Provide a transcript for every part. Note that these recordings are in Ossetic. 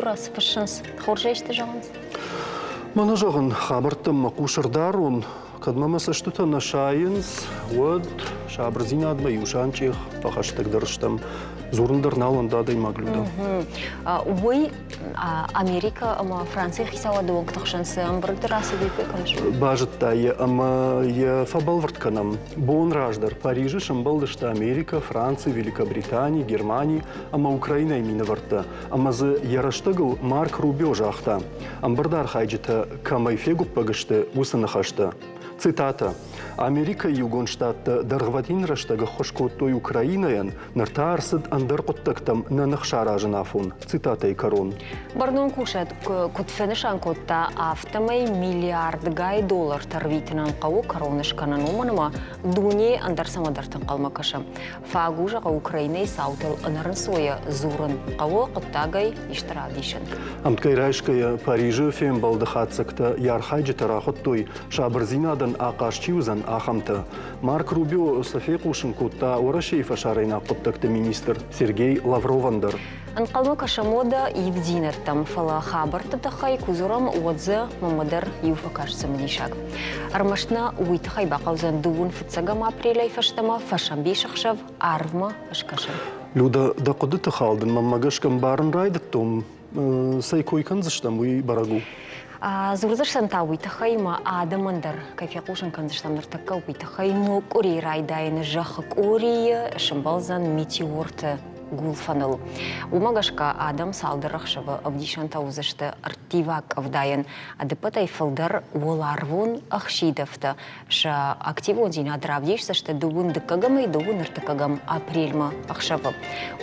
Юра, цы фыссынц? Хорзӕй сты зӕгъынц? Мӕнӕ зӕгъын, хабӕрттӕм мӕ хъус ӕрдарон, кӕд мӕ мӕ цӕстытӕ нӕ сайынц, уӕд сабырдзинадмӕ иу санчъех фӕхӕстӕгдӕр стӕм. Дзурын дӕр нал уӕнды адӕймаг Люда. Уый Америкӕ ӕмӕ Францийы хицауады уӕнгты хсӕн цы ӕмбырды рацыд, уый кӕм ис? Базыдта йӕ ӕмӕ йӕ фӕбӕлвырд кӕнӕм. Бон раздӕр Парижы сӕмбӕлдысты Америкӕ, Франци, Великобритани, Германи ӕмӕ Украинӕйы минӕвӕрттӕ ӕмӕ дзы йӕ рӕстӕгыл Марк Рубио загъта, ӕмбырды архайджытӕ кӕмӕй фегуыппӕг сты, уыцы ныхӕстӕ. Цитатӕ. Америкӕйы Иугонд Штаттӕ дӕргъвӕтин рӕстӕг ӕххуыс кодтой Украинӕйӕн, ныр та ӕрцыд ӕндӕр хъуыддӕгтӕм нӕ ных саразын афон. Цитатӕйы кӕрон. Бӕрнон кусӕг куыд фӕнысан кодта, афтӕмӕй миллиардгай доллартӕ рвитынӕн хъӕуы кӕрон скӕнын, уымӕн ӕмӕ дуне ӕндӕр цӕмӕдӕрты ӕнхъӕлмӕ кӕсы. Фаг у, зӕгъы, Украинӕйы цаутыл ӕнӕрынцойӕ дзурын хъӕуы хъуыддагӕй исты равдисын. Ӕмткӕй райсгӕйӕ Парижы фембӕлды хатдзӕгтӕ йӕ архайджытӕ рахуыдтой сабырдзинадӕн ахъаз чи уыдзӕн, ахӕмтӕ. Марк Рубио сӕ фехъусын кодта Уӕрӕсейы фӕсарӕйнаг хъуыддӕгты министр Сергей Лавровӕн дӕр. Ӕнхъӕлмӕ кӕсӕм уӕдӕ ивддзинӕдтӕм, фӕлӕ хабӕртты тыххӕй куы дзурӕм, уӕд дзы мӕнмӕ дӕр иу фӕкаст цымыдисаг. Ӕрмӕст нӕ уый тыххӕй бахъӕудзӕн дыууын фыццӕгӕм апрелӕй фӕстӕмӕ фӕсӕмбисӕхсӕв арвмӕ скӕсын. Люда, дӕ хъуыдыты хал дын мӕнмӕ гӕсгӕ ӕмбарын райдыдтон, цӕй кой кӕндзыстӕм, уый бӕрӕг у. Дзурдзыстӕм та уый тыххӕй ӕмӕ адӕмӕн дӕр кӕй фехъусын кӕндзыстӕм ныртӕккӕ, уый тыххӕй ног къуырийы райдайӕны зӕххы къорийы сӕмбӕлдзӕн метеорты гуылфӕныл. Уымӕ гӕсгӕ адӕм цалдӕр ӕхсӕвы ӕвдисӕнтӕ уыдзысты ӕрттиваг къӕвдайӕн, ӕдыппӕтӕй фылдӕр уӕларвон ӕхсидӕвтӕ сӕ активондзинад равдисдзысты дыууын дыккӕгӕмӕй дыууын ӕртыккӕгӕм апрельмӕ ӕхсӕвы.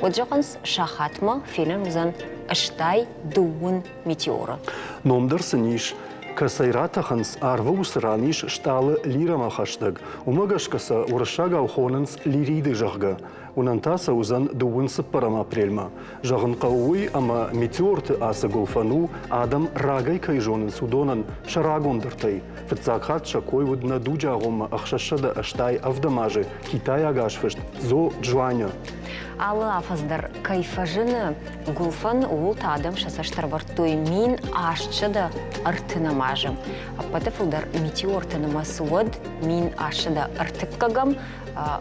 Уӕд зӕгъынц, сахатмӕ фенӕн уыдзӕн 82 метеоры. Ном дӕр сын ис. Кӕцӕй ратӕхынц, арвы уыцы ран ис стъалы Лирӕмӕ хӕстӕг. Уымӕ гӕсгӕ сӕ уырыссагау хонынц Лириды, зӕгъгӕ. Уынӕн та сӕ уыдзӕн дыууын цыппӕрӕм апрельмӕ. Зӕгъын хъӕуы уый, ӕмӕ метеорты ацы гуылфӕн у, адӕм рагӕй кӕй зонынц, уыдонӕн сӕ рагондӕртӕй. Фыццаг хатт сӕ кой уыд нӕ дуджы агъоммӕ 687 азы китайаг азфыст Цзо Чжуаня. Алы афӕдз дӕр кӕй фӕзыны гуылфӕн, ууыл та адӕм сӕ цӕст ӕрӕвӕрдтой 1830 азы. Ӕппӕты фылдӕр метеорты нымӕц уӕд 1831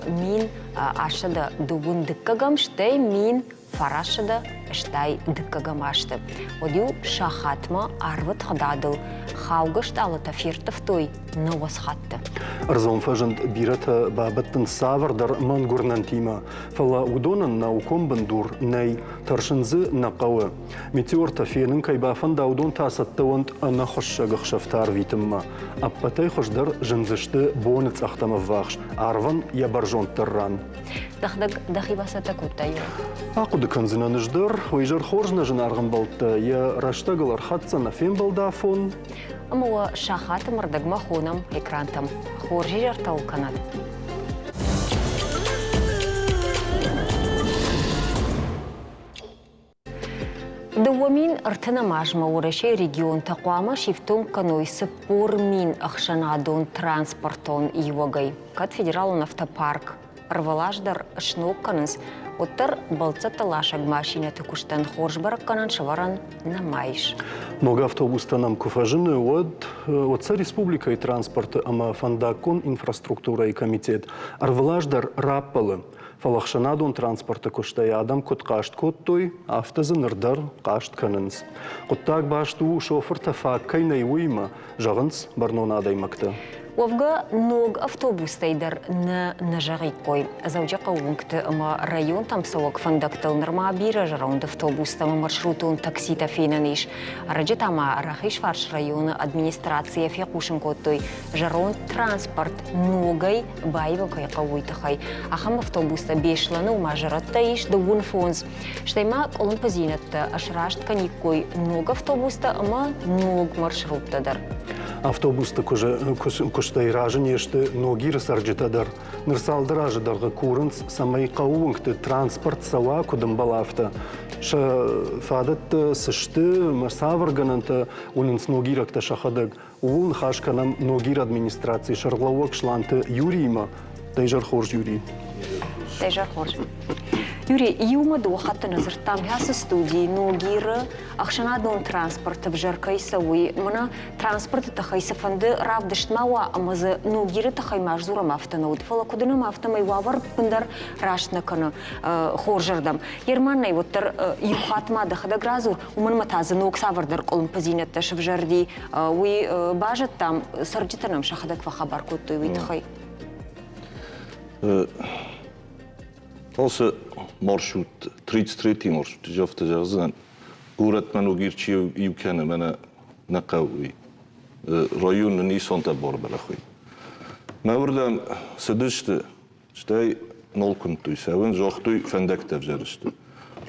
1832 дыккӕгӕм, стӕй 1962 дыккӕгӕм азты. Уӕд-иу сахатмӕ арвы тыгъдадыл хаугӕ стъалытӕ ферттывтой 90 хатты. Ӕрдзон фӕзынд бирӕтӕ бабӕттынц цавӕрдӕр мӕнгуырнӕнтимӕ, фӕлӕ уыдонӕн наукон бындур нӕй, тӕрсын дзы нӕ хъӕуы. Метеортӕ фенын кӕй бафӕнда, уыдон та цӕттӕ уӕнт ӕнӕхуыссӕг ӕхсӕвтӕ арвитынмӕ. Ӕппӕтӕй хуыздӕр зындзысты боны цъӕхтӕм ӕввахс, арвӕн йӕ бӕрзонддӕр ран. Дӕхӕдӕг дӕхи бацӕттӕ кодтай? Ахъуыды кӕндзынӕн ӕз дӕр. Уый изӕр хорз нӕ зынаргъ ӕмбӕлттӕ, йӕ рӕстӕгыл ӕрхӕццӕ нӕ фембӕлды афон. Ӕмӕ уӕ сахаты мӕрдӕгмӕ хонӕм экрантӕм. Хорз изӕртӕ уыл кӕнӕд! 2030 азмӕ Уӕрӕсейы регионтӕ хъуамӕ сифтонг кӕной 40 000 ӕхсӕнадон транспортон иуӕгӕй. Кӕд федералон автопарк ӕрвылаз дӕр сног кӕнынц, уӕддӕр бӕлццӕттӕ ласӕг машинӕты куыстӕн хорз бӕрӕггӕнӕн сӕвӕрӕн нӕма ис. Ног автобустӕ нӕм куы фӕзыны, уӕд уӕд сӕ республикӕйы транспорты ӕмӕ фӕндаггон инфраструктурӕйы комитет ӕрвылаз дӕр раппӕлы. Фӕлӕ ӕхсӕнадон транспорты куыстӕй адӕм куыд хъаст кодтой, афтӕ дзы ныр дӕр хъаст кӕнынц. Хъуыддаг баст у, шофыртӕ фаг кӕй нӕй, уыимӕ, зӕгъынц бӕрнон адӕймӕгтӕ. Уӕвгӕ, ног автобустӕй дӕр нӕ нӕ зӕгъиккой. Дзӕуджыхъӕуы уынгты ӕмӕ районтӕм цӕуӕг фӕндӕгтыл нырма бирӕ зӕронд автобустӕ ӕмӕ маршрутон такситӕ фенӕн ис. Ӕрӕджы та ма Рахизфарс районы администрацийӕ фехъусын кодтой, зӕронд транспорт ногӕй баивын кӕй хъӕуы, уый тыххӕй. Ахӕм автобустӕ Беслӕны уымӕ зӕрӕдтӕ ис дыууын фондз. Стӕй ма къуылымпыдзинӕдтӕ сраст кӕниккой ног автобустӕ ӕмӕ ног маршруттӕ дӕр. Автобусты куыстӕй разы не сты Ногиры цӕрджытӕ дӕр. Ныр цалдӕр азы дӕргъы курынц, цӕмӕй хъӕуы уынгты транспорт цӕуа, куыд ӕмбӕлы, афтӕ. Сӕ фадӕттӕ цы сты ӕмӕ цавӕр гӕнӕнтӕ уынынц ногирӕгтӕ сӕхӕдӕг, Ууыл ныхас кӕнӕм Ногиры администрацийы сӕргълӕууӕг Сланты Юриимӕ. Дӕ изӕр хорз, Юрий. Дӕ изӕр хорз. Юрий, иумӕ дыууӕ хатты нӕ дзырдтам ацы студийы Ногиры ӕхсӕнадон транспорт ӕвзӕр кӕй цӕуы, мӕнӕ транспорты тыххӕй цыфӕнды равдыст ма уа ӕмӕ дзы Ногиры тыххӕй ма сдзурӕм, афтӕ нӕ уыд. Фӕлӕ куыд уынӕм, афтӕмӕй уавӕр ӕппындӕр раст нӕ кӕны хорзӕрдӕм. Ерманнӕй уӕддӕр иу хатт ма дӕхӕдӕг радзур, уымӕн ӕмӕ та дзы ног цавӕрдӕр къуылымпыдзинӕдтӕ сывзӕрди, уый базыдтам, цӕрджытӕ нӕм сӕхӕдӕг фӕхабар кодтой уый тыххӕй. Ацы маршрут, 33 маршрут, афтӕ зӕгъдзынӕн, горӕтмӕ Ногир чи иу кӕны, мӕнӕ нӕ хъӕуы уый. Районы Нисонтӕ барбӕрӕг уый. Мӕ уырдӕм цыдысты, стӕй нал куымдтой цӕуын, загътой, фӕндӕгтӕ ӕвзӕр сты.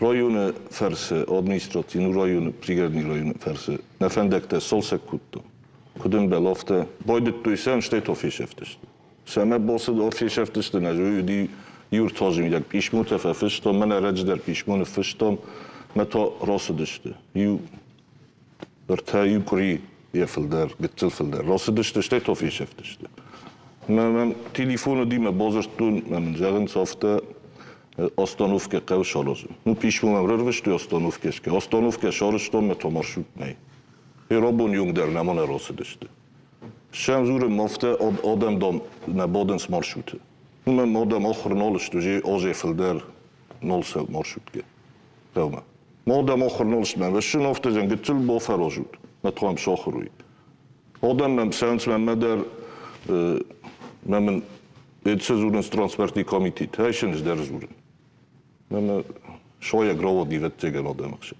Районы фӕрцы, администраци, ну районы, пригородный районы фӕрцы нӕ фӕндӕгтӕ сцалцӕг кодтам. Куыд ӕмбӕлы, афтӕ байдыдтой сӕм, стӕй та фесӕфтысты. Цӕмӕ боцыд фесӕфтысты нӕ уыди иу ӕртӕ мидӕг писмотӕ фӕфыстон, мӕнӕ ӕрӕджы дӕр писмо ныффыстон, мӕ та рацыдысты. Иу ӕртӕ иу къуыри йӕ фылдӕр, гыццыл фылдӕр. Рацыдысты, стӕй та фесӕфтысты. Мӕ мӕм телефон уыди, мӕ бадзырдтон, мӕ мын зӕгъынц, афтӕ остановкӕ хъӕуы саразын. Ну, писмо мӕм рарвыстой остановкӕ, остановкӕ сарӕзтон, мӕ та маршрут нӕй. Рабон иунг дӕр нӕма нӕ рацыдысты. Сӕм дзуры афтӕ адӕм дам нӕ бадынц маршруты. Уымӕн адӕм ахуыр нал сты, уже азӕй фылдӕр нал цӕуы маршрутке хъӕумӕ. Адӕм ахуыр нал сты, мӕ сын афтӕ зӕгъын, гыццыл бафӕразут, мӕ та сахуыр уый. Адӕм мӕм цӕуынц мӕнмӕ дӕр, мӕ мын цы дзурынц транспортный комитет, ай сын ӕз дӕр дзурын. Мӕ сойаг рауад ивӕццӕгӕн адӕмы хсӕн.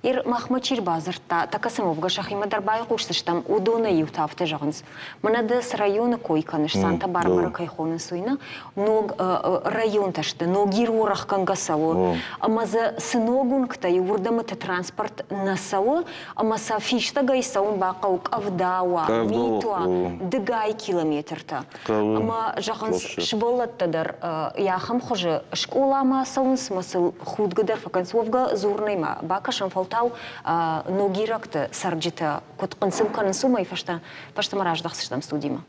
Ир махмӕ чи рбадзырдта, тӕккӕ сын уӕвгӕ сӕхимӕ дӕр байхъусдзыстӕм, уыдонӕй иутӕ афтӕ зӕгъынц. Мӕнӕ ды цы районы кой кӕныс, Санта-Барбара кӕй хонынц, уый нӕ ног районтӕ сты, Ногир уӕрӕхгӕнгӕ цӕуы. Ӕмӕ дзы цы ног уынгтӕ и, уырдӕмыты транспорт нӕ цӕуы, ӕмӕ сӕ фистӕгӕй цӕуын бахъӕуы къӕвда уа, мит уа, дыгай километртӕ. Ӕмӕ зӕгъынц, сывӕллӕттӕ дӕр йӕ ахӕм хуызы скъоламӕ цӕуынц ӕмӕ сыл худгӕ дӕр фӕкӕнынц. Уӕвгӕ дзурынӕй ма бакӕсӕм, фӕлтау ногирӕгты цӕрджытӕ куыд хъынцъым кӕнынц, уымӕй фӕстӕмӕ раздӕхдзыстӕм студимӕ.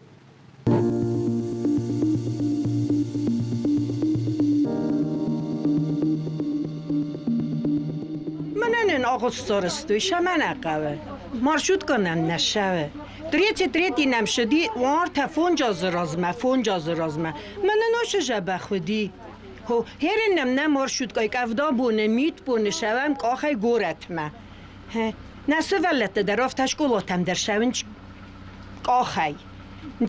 Мӕнӕн ын агъуыст сарӕзтой, сӕмӕ нӕ хъӕуы. Маршрутка нӕм нӕ ссӕуы. Третий, третий нӕм сыди уартӕ фондз размӕ, фондз размӕ. Мӕнӕ носы дзӕбӕх уыди. Хо, херен нӕм нӕ маршруткӕй къӕвда боны, мит боны сӕвӕм къахӕй горӕтмӕ. Нӕ сывӕллӕттӕ дӕр афтӕ скъолатӕм дӕр сӕвынц къахӕй.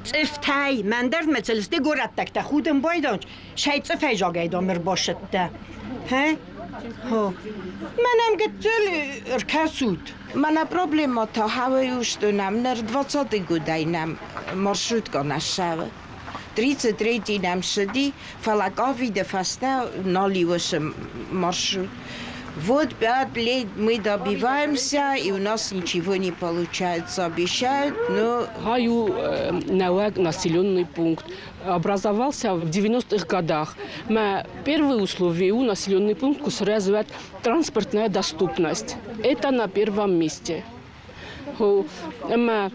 Цъыфтӕй, мӕн дӕр мӕ цӕлсты горӕттӕгтӕ худын байдауынц, сӕй цъыфӕй загӕй дам ӕрбасыдтӕ. Хо, мӕнӕм гыццыл ӕркӕсут. Мӕнӕ проблемӕтӕ хауы сты нӕм ныр двадцатый годӕй нӕм маршрутка нӕ ссӕуы. 33 нӕм ссыди, фӕлӕ ковиды фӕстӕ нал иуысы маршрут. Вот 5 лет мы добиваемся, и у нас ничего не получается. Обещают, но... Гаю нӕуӕг населенный пункт образовался в 90-х годах. Мӕ первое условие у населенный пункт кусырӕзуат транспортная доступность. Это на первом месте. Ӕмӕ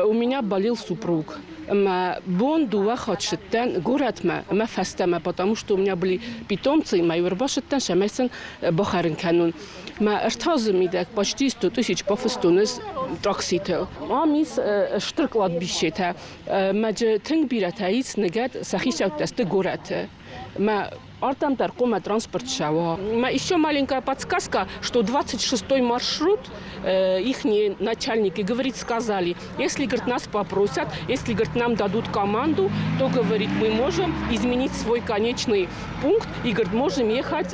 у меня болел супруг. Ӕмӕ бон дыууӕ хатт сыдтӕн горӕтмӕ ӕмӕ фӕстӕмӕ, потому что у меня были питомцы, мӕ ӕрбасыдтӕн, цӕмӕй сын бахӕрын кӕнон. Мӕ ӕртӕ мидӕг почти 100 000 бафыстон ӕз такситыл. Ам ис стыр кладбищетӕ. Мӕ тынг бирӕтӕ ис ныгӕд сӕ хицӕуттӕ сты горӕты. Мӕ ардӕм дӕр хъуамӕ транспорт цӕуа. Еще маленькая подсказка, что 26-й маршрут, их начальники, говорит, сказали, если, говорит, нас попросят, если, говорит, нам дадут команду, то, говорит, мы можем изменить свой конечный пункт и, говорит, можем ехать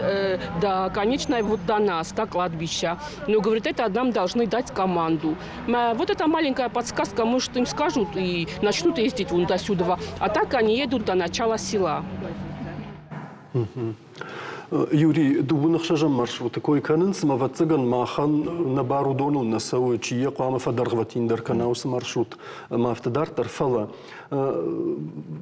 до конечной вот до нас, до кладбища. Но, говорит, это нам должны дать команду. Вот эта маленькая подсказка, может, им скажут и начнут ездить вон до сюда. А так они едут до начала села. Юрий, дыууын ӕхсӕзӕм маршруты кой кӕнынц, ӕмӕ ӕвӕццӕгӕн махӕн нӕ бар уыдоныл нӕ цӕуы, чи йӕ хъуамӕ фӕдӕргъвӕтиндӕр кӕна уыцы маршрут ӕмӕ афтӕ дарддӕр. Фӕлӕ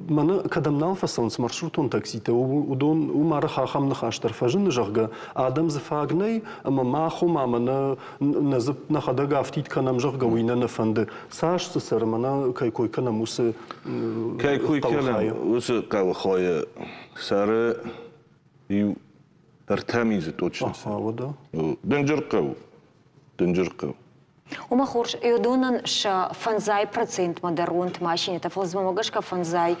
мӕнӕ кӕдӕм нал фӕцӕуынц маршрутон такситӕ, уыдон уым арӕх ахӕм ныхас дӕр фӕзыны, зӕгъгӕ, адӕм дзы фаг нӕй, ӕмӕ мах уым ӕмӕ нӕ нӕ дзыпп нӕхӕдӕг афтид кӕнӕм, зӕгъгӕ, уый нӕ нӕ фӕнды. Цас дзы цӕры, мӕнӕ кӕй кой кӕнӕм, уыцы Кӕй кой кӕнӕм, уыцы хъӕуы хайы цӕры иу. Ӕртӕ мин дзы точно. Аха, уӕдӕ. Дынджыр хъӕу. Дынджыр хъӕу. Уымӕ хорз, Эдонӕн сӕ фӕндзай процентмӕ дӕр уӕнт машинӕтӕ, фӕлӕ дзы мӕ гӕсгӕ фӕндзай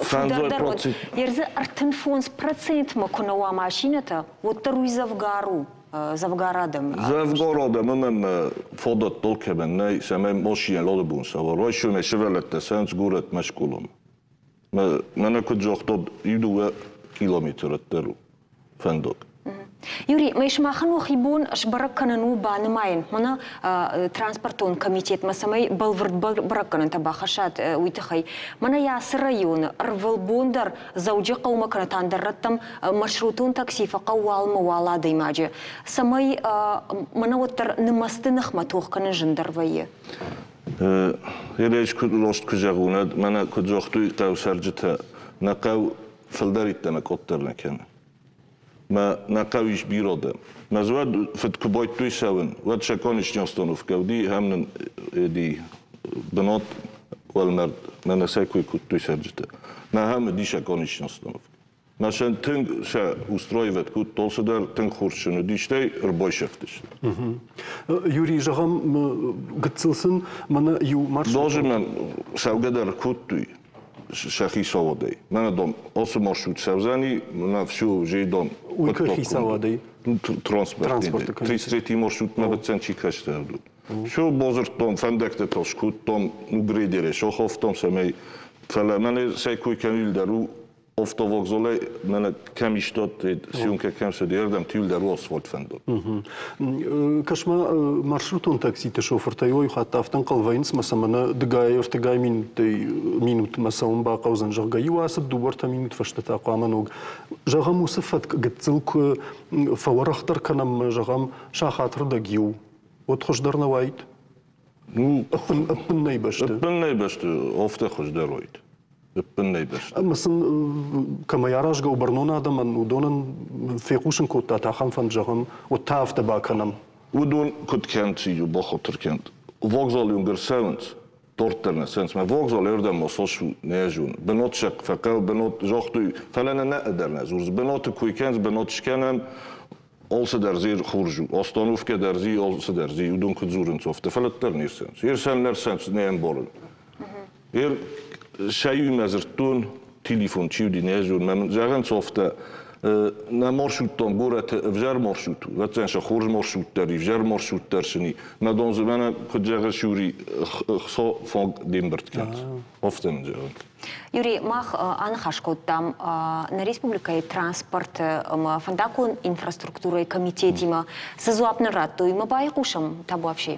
фылдӕр дӕр уӕд. Ер дзы 35 процентмӕ куы нӕ уа машинӕтӕ, уӕддӕр уый дзӕвгар у, дзӕвгар адӕм. Дзӕвгар адӕм ӕмӕ фадат алкӕмӕн нӕй, цӕмӕй машинӕ лалыбон цӕуа. Райсомӕй сывӕллӕттӕ цӕуынц горӕтмӕ скъоламӕ. Мӕнӕ куыд загътат, иу-дыууӕ километры дӕр у фӕндаг. Юрий, мӕ сымахӕн уӕхи бон сбӕрӕг кӕнын у банымайын, мӕнӕ транспортон комитетмӕ цӕмӕй бӕлвырд бӕрӕггӕнӕнтӕ бахӕссат, уый тыххӕй. Мӕнӕ ацы районы ӕрвылбон дӕр Дзӕуджыхъӕумӕ кӕнӕ та ӕндӕр рӕттӕм маршрутон такси фӕхъӕуы уалмӕ уал адӕймаджы, цӕмӕй мӕнӕ уӕддӕр нымӕцты ныхмӕ тох кӕнын зындӕр вӕййы. Ерӕз куыд раст куы зӕгъон, мӕнӕ куыд загътой хъӕу цӕрджытӕ, нӕ хъӕу фылдӕр йеддӕмӕ къаддӕр нӕ кӕны. Мӕ нӕ хъӕу ис бирӕ адӕм. Мӕ дзы уӕд фыд куы байдтой цӕуын, уӕд сӕ конечный остановкӕ уыди, ӕм нын эди бынат уӕлмӕрд, мӕнӕ сӕ кой кодтой цӕрджытӕ. Мӕ ахӕм уыди сӕ конечный остановкӕ. Мӕ сӕ тынг сӕ устроивать кодта, алцыдӕр тынг хорз сын уыди, стӕй ӕрбайсӕфтысты. Юрий, зӕгъӕм, гыццыл сын мӕнӕ иу маршрут. Даже мӕн цӕугӕ дӕр кодтой сӕ хицауадӕй. Мӕнӕ дам, ацы маршрут цӕудзӕни, мӕнӕ всё, уже дам. Уый кӕй хицауадӕй? Транспорты. 33 маршрутмӕ быццӕн чи кӕстӕр уыд. Всё бадзырдтон, фӕндӕгтӕ та скодтон, ну грейдерӕй сахафтам, цӕмӕй фӕлӕ мӕнӕ сӕ кой кӕнил дӕр у автовокзалӕй мӕнӕ кӕм истат, съемка кӕм цыди, ардӕм тилдӕр у асфальт фӕндаг. Кӕс-ма, маршрутон такситы шофыртӕ иуӕй хатт афтӕ ӕнхъӕл вӕййынц, мӕ сӕ мӕнӕ дыгай-ӕртыгай минуттӕй минутмӕ цӕуын бахъӕудзӕн, зӕгъгӕ, иу ацыд дыууӕ-ӕртӕ минут фӕстӕ та хъуамӕ ног. Зӕгъӕм, уыцы фӕтк гыццыл куы фӕуӕрӕхдӕр кӕнӕм, зӕгъӕм, сахатырдӕг иу, уӕд хуыздӕр нӕ уаид? Ну, ӕппын нӕй бӕсты. Ӕппын нӕй бӕсты, афтӕ хуыздӕр уаид. Ӕппын нӕй бӕсты. Ӕмӕ сын кӕмӕй аразгӕ у бӕрнон адӕмӕн, уыдонӕн фехъусын кодтат ахӕм фӕнд, зӕгъӕм, уӕд та афтӕ бакӕнӕм. Уыдон куыд кӕнынц, иу бахатыр кӕнт. Вокзал уынгӕр цӕуынц, дарддӕр нӕ цӕуынц. Мӕ вокзал ӕрдӕм ма цас у, нӕ зонын. Бынат сӕ фӕхъӕуы, бынат загътой, фӕлӕ нӕ нӕ дӕр нӕ дзурынц. Бынаты кой кӕнынц, бынат скӕнӕм, алцыдӕр дзы хорз у. Остановкӕ дӕр дзы, алцыдӕр дзы, уыдон куыд дзурынц, афтӕ. Фӕлӕ дӕр не рцӕуынц. Ерсӕн не рцӕуынц, нӕ ӕмбарын. Ер сӕ иумӕ дзырдтон, телефон чи уыди, нӕ зон, мӕ зӕгъынц афтӕ, нӕ маршруттон горӕты ӕвзӕр маршрут у, ӕвӕццӕгӕн сӕ хорз маршрут дӕр и, ӕвзӕр маршрут дӕр сын и. Мӕ дон дзы мӕнӕ куыд зӕгъыс, Юрий, хца фаг де мбырд кӕнынц. Афтӕ мын зӕгъынц. Юрий, мах аныхас кодтам нӕ республикӕйы транспорты ӕмӕ фӕндаггон инфраструктурӕйы комитетимӕ. Цы дзуапп нын радтой, уымӕ байхъусӕм табуафси.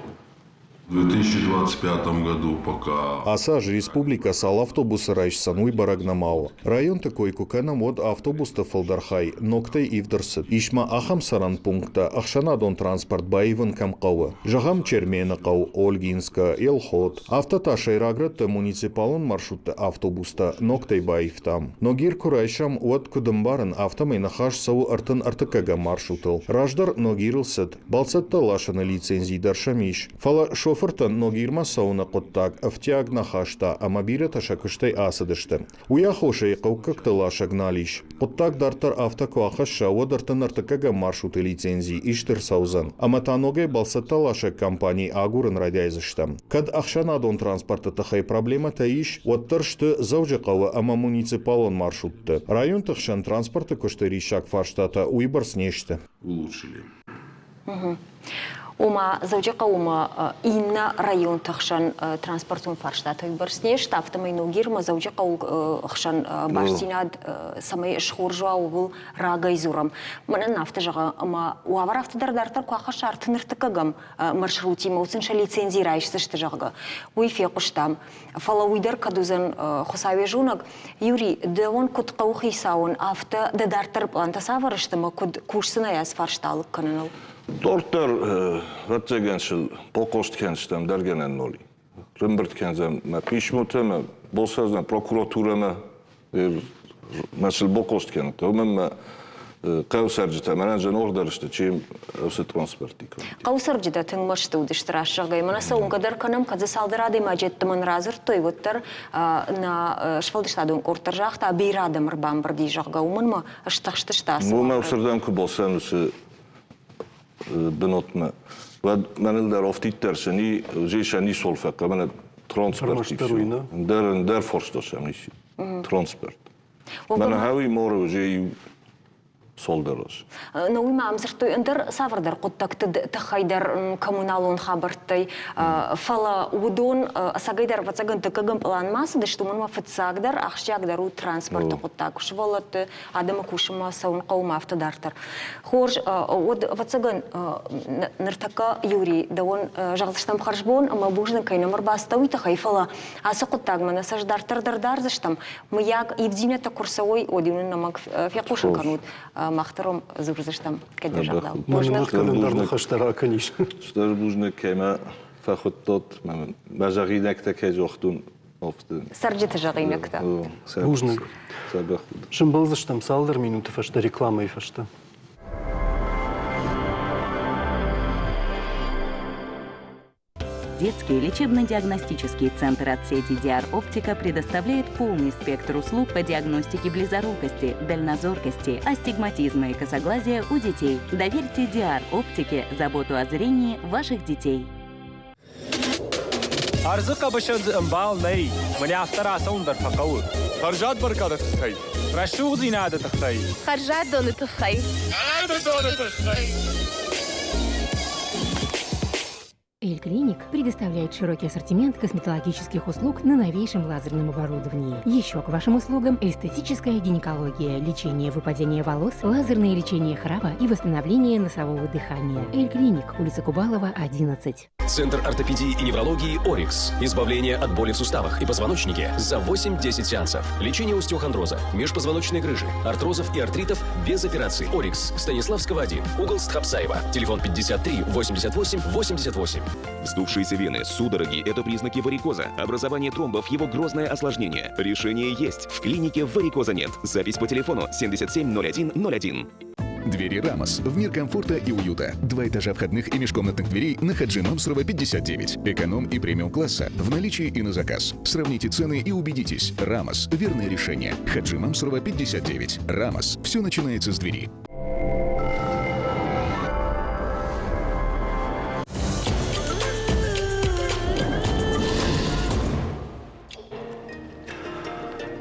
В 2025 году пока Ацы аз республикӕ цал автобусы райсдзӕн, уый бӕрӕг нӕма у. Районты кой куы кӕнӕм, уӕд автобусты фылдӕр хай ногтӕй ивд ӕрцыд. Ис ма ахӕм цӕрӕн пункттӕ, ӕхсӕнадон транспорт баивын кӕм хъӕуы. Зӕгъӕм, Чермены хъӕу, Ольгинскӕ, Елхот. Афтӕ та сӕйраг рӕтты муниципалон маршрутты автобустӕ ногтӕй баивтам. Ногир куы райсӕм, уӕд куыд ӕмбарын, афтӕмӕй ныхас цӕуы 33-ӕм маршрутыл. Раздӕр Ногирыл цыд. Бӕлццӕттӕ ласыны лицензи дӕр сӕм ис. Фӕлӕ шофыртӕн Ногирмӕ цӕуыны хъуыддаг ӕфтиаг нӕ хаста ӕмӕ бирӕтӕ сӕ куыстӕй ацыдысты. Уый аххосӕй хъӕуккӕгты ласӕг нал ис. Хъуыддаг дарддӕр афтӕ куы ахӕсса, уӕд 33-ӕм маршруты лицензи ист ӕрцӕудзӕн. Ӕмӕ та ногӕй бӕлццӕттӕ ласӕг компани агурын райдайдзыстӕм. Кӕд ӕхсӕнадон транспорты тыххӕй проблемӕтӕ ис, уӕддӕр сты Дзӕуджыхъӕуы ӕмӕ муниципалон маршрутты. Районты хсӕн транспорты куысты риссаг фарстатӕ уыйбӕрц не сты. Улучшили. Ома Дзӕуджыхъӕумӕ иннӕ районты хсӕн транспортон фарстатӕ бӕрц не сты, афтӕмӕй Ногирмӕ Дзӕуджыхъӕуы хсӕн бастдзинад цӕмӕй схорз уа, ууыл рагӕй дзурӕм. Мӕнӕн афтӕ зӕгъы, ӕмӕ уавӕр афтӕ дӕр дарддӕр куы ахӕсса ӕртын ӕртыккӕгӕм маршрутимӕ, уыд сын сӕ лицензи райсдзысты, зӕгъгӕ, уый фехъуыстам. Фӕлӕ уый дӕр кӕд уыдзӕн Хуыцауӕй зонӕг. Юрий, дӕуӕн куыд хъӕуыхицауӕн, афтӕ дӕ дарддӕры пълантӕ цавӕр сты ӕмӕ куыд кусдзынӕ ацы фарста алыг кӕныныл? Дарддӕр, ӕвӕццӕгӕн сыл бахъаст кӕндзыстӕм дӕргӕнӕн нал и. Рымбырд кӕндзӕн мӕ писмотӕ, мӕ бацӕудзӕн прокуратурӕмӕ, мӕ сыл бахъаст кӕнут. Уымӕн мӕ Хъӕуы цӕрджытӕ мӕнӕн зынаргъдӕр сты, чем уыцы транспорты. Хъӕуы цӕрджытӕ тынг мӕсты уыдысты раст зӕгъгӕйӕ. Мӕнӕ сӕ уынгӕ дӕр кӕнӕм, кӕд дзы цалдӕр адӕймаджы ӕддӕмӕ радзырдтой, уӕддӕр нӕ сфӕлдыстадон къорд дӕр загъта, бирӕ адӕм ӕрбамбырд и, зӕгъгӕ, уымӕн ма стыхстысты ацы Уымӕ уыцырдӕм куы бацӕуӕм уыцы бынатмӕ, уӕд мӕныл дӕр афтиддӕр сӕ ни, сӕ ницуал фӕхъӕуы, мӕнӕ транспорт ӕндӕр ӕндӕр фарста сӕм ницы. Транспорт. Мӕнӕ хауи моры уже иу цалдӕр аз. Но уый ма ӕмдзырдтой ӕндӕр цавӕрдӕр хъуыддӕгты тыххӕй дӕр коммуналон хабӕрттӕй, фӕлӕ уыдон ӕцӕгӕйдӕр ӕвӕццӕгӕн дыккӕгӕм пъланмӕ ацыдысты, уымӕн ӕмӕ фыццагдӕр, ахсджиагдӕр у транспорты хъуыддаг. Сывӕллӕтты адӕмы кусынмӕ цӕуын хъӕуы ма афтӕ дарддӕр. Хорз, уӕд ӕвӕццӕгӕн ныртӕккӕ Юрий, дӕуӕн зӕгъдзыстӕм хӕрзбон ӕмӕ бузныг кӕй нӕм ӕрбацыдтӕ, уый тыххӕй, фӕлӕ ацы хъуыддагмӕ нӕ цӕст дарддӕр дӕр дардзыстӕм. Мыййаг, ивддзинӕдтӕ куы рцӕуой, уӕд-иу нын нӕмӕг фехъусын кӕнут. Мах дӕр уӕм дзурдзыстӕм, кӕд дӕ зӕгъдау. Бузныг. Ӕндӕр ныхӕстӕ ракӕнис. Стыр бузныг, кӕй мӕ фӕхуыдтат, мӕ зӕгъинӕгтӕ кӕй загътон, афтӕ. Цӕрджыты зӕгъинӕгтӕ. Бузныг. Сымбӕлдзыстӕм цалдӕр минуты фӕстӕ рекламӕйы фӕстӕ. Детский лечебно-диагностический центр от сети Диар Оптика предоставляет полный спектр услуг по диагностике близорукости, дальнозоркости, астигматизма и косоглазия у детей. Доверьте Диар Оптике заботу о зрении ваших детей. Ӕрдзы хъӕбысӕн дзы ӕмбал нӕй, мӕнӕ афтӕ рацӕуын дӕр фӕхъӕуы. Хӕрзад бӕркады тыххӕй. Рӕсугъддзинады тыххӕй. Хӕрзад доны тыххӕй. Доны тыххӕй. Эль-Клиник предоставляет широкий ассортимент косметологических услуг на новейшем лазерном оборудовании. Еще к вашим услугам эстетическая гинекология, лечение выпадения волос, лазерное лечение храпа и восстановление носового дыхания. Эль-Клиник, улица Кубалова, 11. Центр ортопедии и неврологии «Орикс». Избавление от боли в суставах и позвоночнике за 8-10 сеансов. Лечение остеохондроза, межпозвоночной грыжи, артрозов и артритов без операций. «Орикс». Станиславского 1. Угол Стхапсаева. Телефон 53 88 88. Вздувшиеся вены, судороги – это признаки варикоза. Образование тромбов – его грозное осложнение. Решение есть. В клинике варикоза нет. Запись по телефону 77 01 01. Двери «Рамос» в мир комфорта и уюта. Два этажа входных и межкомнатных дверей на Хаджи Мамсурова, 59. Эконом и премиум класса в наличии и на заказ. Сравните цены и убедитесь. «Рамос» – верное решение. Хаджи Мамсурова, 59. «Рамос». Все начинается с двери.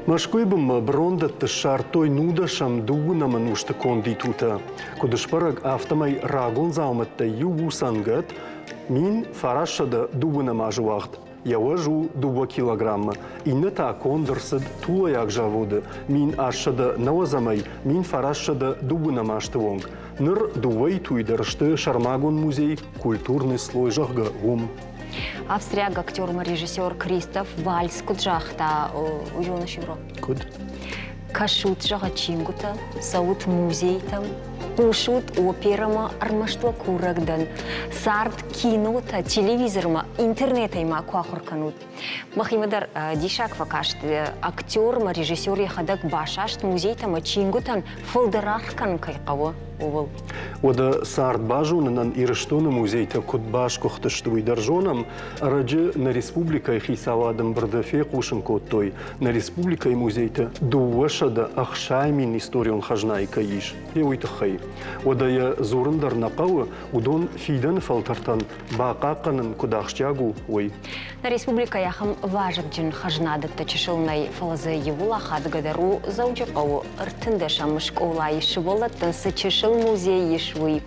Мӕскуыйы бынмӕ брондӕтты ссардтой нудӕсӕм дыууынӕм ӕнусты конд итутӕ. Куыд сбӕрӕг, афтӕмӕй рагон дзаумӕттӕй иу у цӕнгӕт 1912 азы уагъд. Йӕ уӕз у 2 килограммы. Иннӕ та конд ӕрцыд Тулайаг заводы 1890-ӕй 1920 азты онг. Ныр дыууӕ итуйы дӕр сты сӕрмагонд музей «Культурный слой», зӕгъгӕ, уым. Австриаг актер ӕмӕ режиссер Кристоф Вальц куыд загъта, зоныс, Юро? Куыд? Кӕсут, зӕгъы, чингуытӕ, цӕут музейтӕм, хъусут оперӕмӕ, ӕрмӕст уӕ курӕг дӕн. Цард кинотӕ, телевизормӕ, интернетӕй ма куы ахуыр кӕнут. Мӕхимӕ дӕр диссаг фӕкаст, актер ӕмӕ режиссер йӕхӕдӕг басаст музейтӕ ӕмӕ чингуытӕн фылдӕр аргъ кӕнын кӕй хъӕуы, ууыл. Уӕдӕ цард базонынӕн Ирыстоны музейтӕ куыд басгуыхтысты, уый дӕр зонӕм. Ӕрӕджы нӕ республикӕйы хицауады ӕмбырды фехъусын кодтой, нӕ республикӕйы музейты 260 000 историон хӕзнайы кӕй ис, уый тыххӕй. Уӕдӕ йӕ дзурын дӕр нӕ хъӕуы, уыдон фидӕны фӕлтӕртӕн бахъахъхъӕнын куыд ахсджиаг у, уый. Нӕ республикӕйы ахӕм вазыгджын хӕзнадӕттӕ чысыл нӕй, фӕлӕ дзы иууыл ахадгӕдӕр у Дзӕуджыхъӕуы ӕртындӕсӕм скъолайы сывӕллӕттӕн цы чысыл музей ис, уый.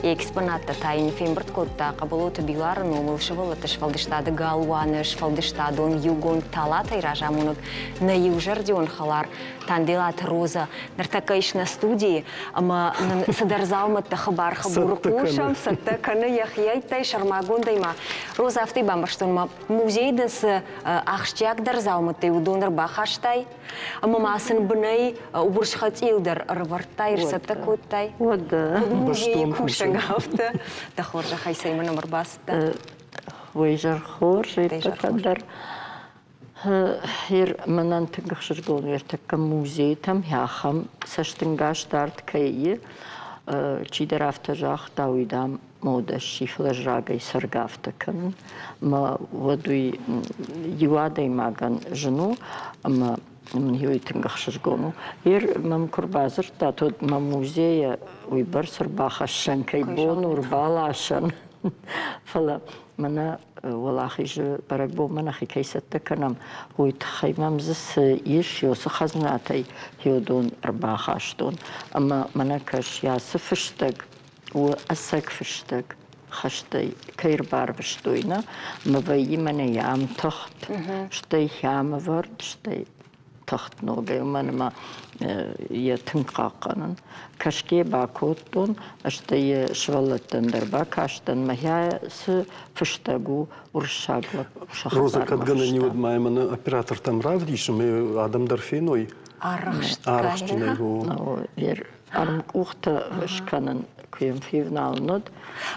Йе экспонаттӕ та йын фембырд кодта Хъӕбӕлоты Билары номыл сывӕллӕтты сфӕлдыстады галуаны сфӕлдыстадон иугонд Талатӕй разамонӕг нӕ иузӕрдион хӕлар Танделаты Роза. Ныртӕккӕ ис нӕ студийы ӕмӕ нын цыдӕр дзаумӕттӕ хыбар-хыбур хъусӕм, цӕттӕ кӕны йӕхиӕйттӕй, сӕрмагондӕй ма. Роза, афтӕ бамбӕрстон ма, музейы дын цы ахсджиагдӕр дзаумӕттӕй уыдон ӕрбахастай ӕмӕ ма сын бынӕй урс хӕцъил дӕр ӕрывӕрдтай, ӕрцӕттӕ кодтай. Музейы кусӕг афтӕ. Дӕ хорзӕхӕй, цӕй мын ӕм ӕрбацыдтӕ? Уый зӕр хорз, иппӕтӕн дӕр. Ер мӕнӕн тынг ӕхсызгон у ӕртӕккӕ музейтӕм ахӕм цӕстӕнгас дард кӕй и. Чидӕр афтӕ загъта, уый, дам, модӕ сси, фӕлӕ ӕз рагӕй цӕргӕ афтӕ кӕнын. Ӕмӕ уӕд уый иу адӕймагӕн зын у, ӕмӕ мын уый тынг ӕхсызгон у. Ер мӕм куы рбадзырдтат, уӕд мӕ музейӕ уыйбӕрц ӕрбахӕссӕн кӕй бон у, ӕрбаласӕн. Фӕлӕ мӕнӕ Уӕлахизы бӕрӕгбонмӕ нӕхи кӕй цӕттӕ кӕнӕм, уый тыххӕй мӕм дзы цы ис, уыцы хӕзнатӕй хиуыдон ӕрбахастон. Ӕмӕ мӕнӕ кӕс, ацы фыстӕг у ӕцӕг фыстӕг, хӕстӕй кӕй ӕрбарвыстой, нӕ? Ӕмӕ вӕййы мӕнӕ йӕм тыхт, стӕй хӕм ӕвӕрд, стӕй тыхт ногӕй, уымӕн ӕмӕ йӕ тынг хъахъхъӕнын. Кӕсгӕ бакодтон, стӕй йӕ сывӕллӕттӕн дӕр бакастӕн, мӕ цы фыстӕг у уырыссаг сӕ Роза, кӕд гӕнӕн уӕд ма мӕнӕ оператортӕм равдисы, мӕ адӕм дӕр феной. Арӕхстджынӕй. Ӕрмкъухтӕ скӕнын куы йӕм февналын, уӕд.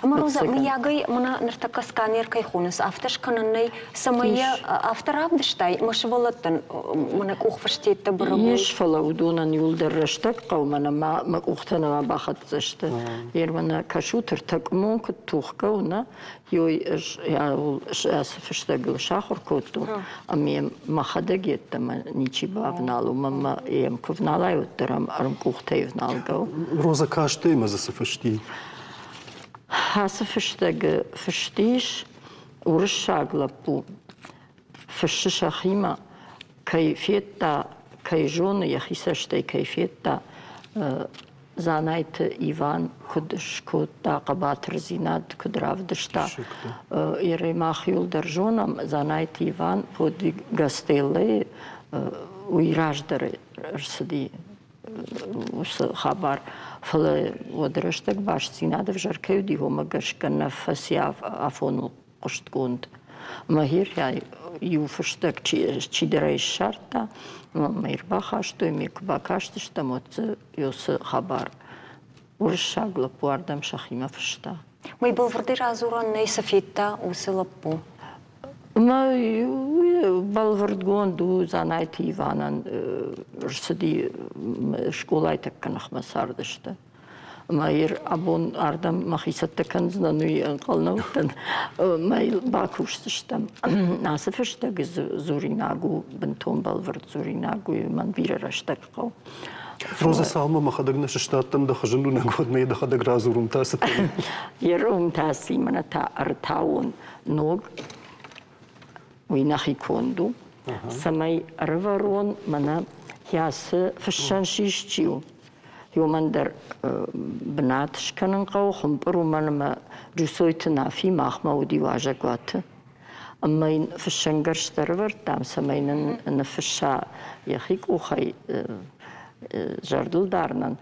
Ӕмӕ Роза, мыййагӕй мӕнӕ ныртӕккӕ сканер кӕй хонынц, афтӕ скӕнӕн нӕй, цӕмӕй йӕ афтӕ равдыстай, мӕ сывӕллӕттӕн мӕнӕ къухфыстеттӕ бӕрӕг Ис, фӕлӕ уыдонӕн иуылдӕр рӕстӕг хъӕуы, мӕнӕ мӕ къухтӕ нӕма бахӕццӕ сты. Йе мӕнӕ кӕсут, ӕртӕкъуымон куыд тухгӕ у, нӕ? Йой ӕз ацы фыстӕгыл сахуыр кодтон, ӕмӕ йӕм мӕхӕдӕг йеддӕмӕ ничи бавнал, уымӕн ӕмӕ йӕм куы вналай, уӕддӕр ӕм ӕрмкъухтӕй ӕвналгӕ у. Роза кастӕй ӕмӕ дзы цы фысти? Ацы фыстӕгы фыст ис, уырыссаг лӕппу фыссы сӕхимӕ, кӕй федта, кӕй зоны, йӕхи цӕстӕй кӕй федта, Дзанайты Иван куыд скодта хъӕбатырдзинад, куыд равдыста. Ерӕй мах иуылдӕр зонӕм, Дзанайты Иван подвиг Гастеллойы уый раздӕр ӕрцыди уыцы хабар. Фӕлӕ уӕды рӕстӕг бастдзинад ӕвзӕр кӕй уыди, уымӕ гӕсгӕ нӕ фӕци афоныл хъуыстгонд. Мӕхирӕй иу фыстӕг чидӕр ӕй ссардта, ӕмӕ мӕ ӕрбахастой, ме куы бакастыстӕм, уӕд дзы уыцы хабар уырыссаг лӕппу ардӕм сӕхимӕ фыста. Уый бӕлвырдӕй радзурӕн нӕй, цы федта уыцы лӕппу? Ӕмӕ бӕлвырдгонд у Дзанайты Иванӕн рцыди скъолайы тӕккӕ ныхмӕ цардысты. Ӕмӕ абон ардӕм мӕхи цӕттӕ кӕндзынӕн, уый ӕнхъӕл нӕ уыдтӕн. Мӕ йыл бакусдзыстӕм. Ацы фыстӕг дзуринаг у, бынтон бӕлвырд дзуринаг у, мӕн бирӕ рӕстӕг хъӕуы. Роза, цалынмӕ мӕхӕдӕг нӕ сыстадтӕн дӕ хызын уынӕг, уӕдмӕ йӕ дӕхӕдӕг радзурун та цы Ером та симӕнӕ та ӕртауон ног, уый нӕхи конд у, цӕмӕй ӕрӕвӕрон мӕнӕ ацы фыссӕн сис чи у, Уымӕн дӕр бынат скӕнын хъӕуы хуымпъыр, уымӕн ӕмӕ Джусойты Нафи махмӕ уыди уазӕгуаты. Ӕмӕ йын фыссӕнгӕрзтӕ ӕрӕвӕрдтам, цӕмӕй нын ныффысса йӕхи къухӕй зӕрдыл дарынӕн.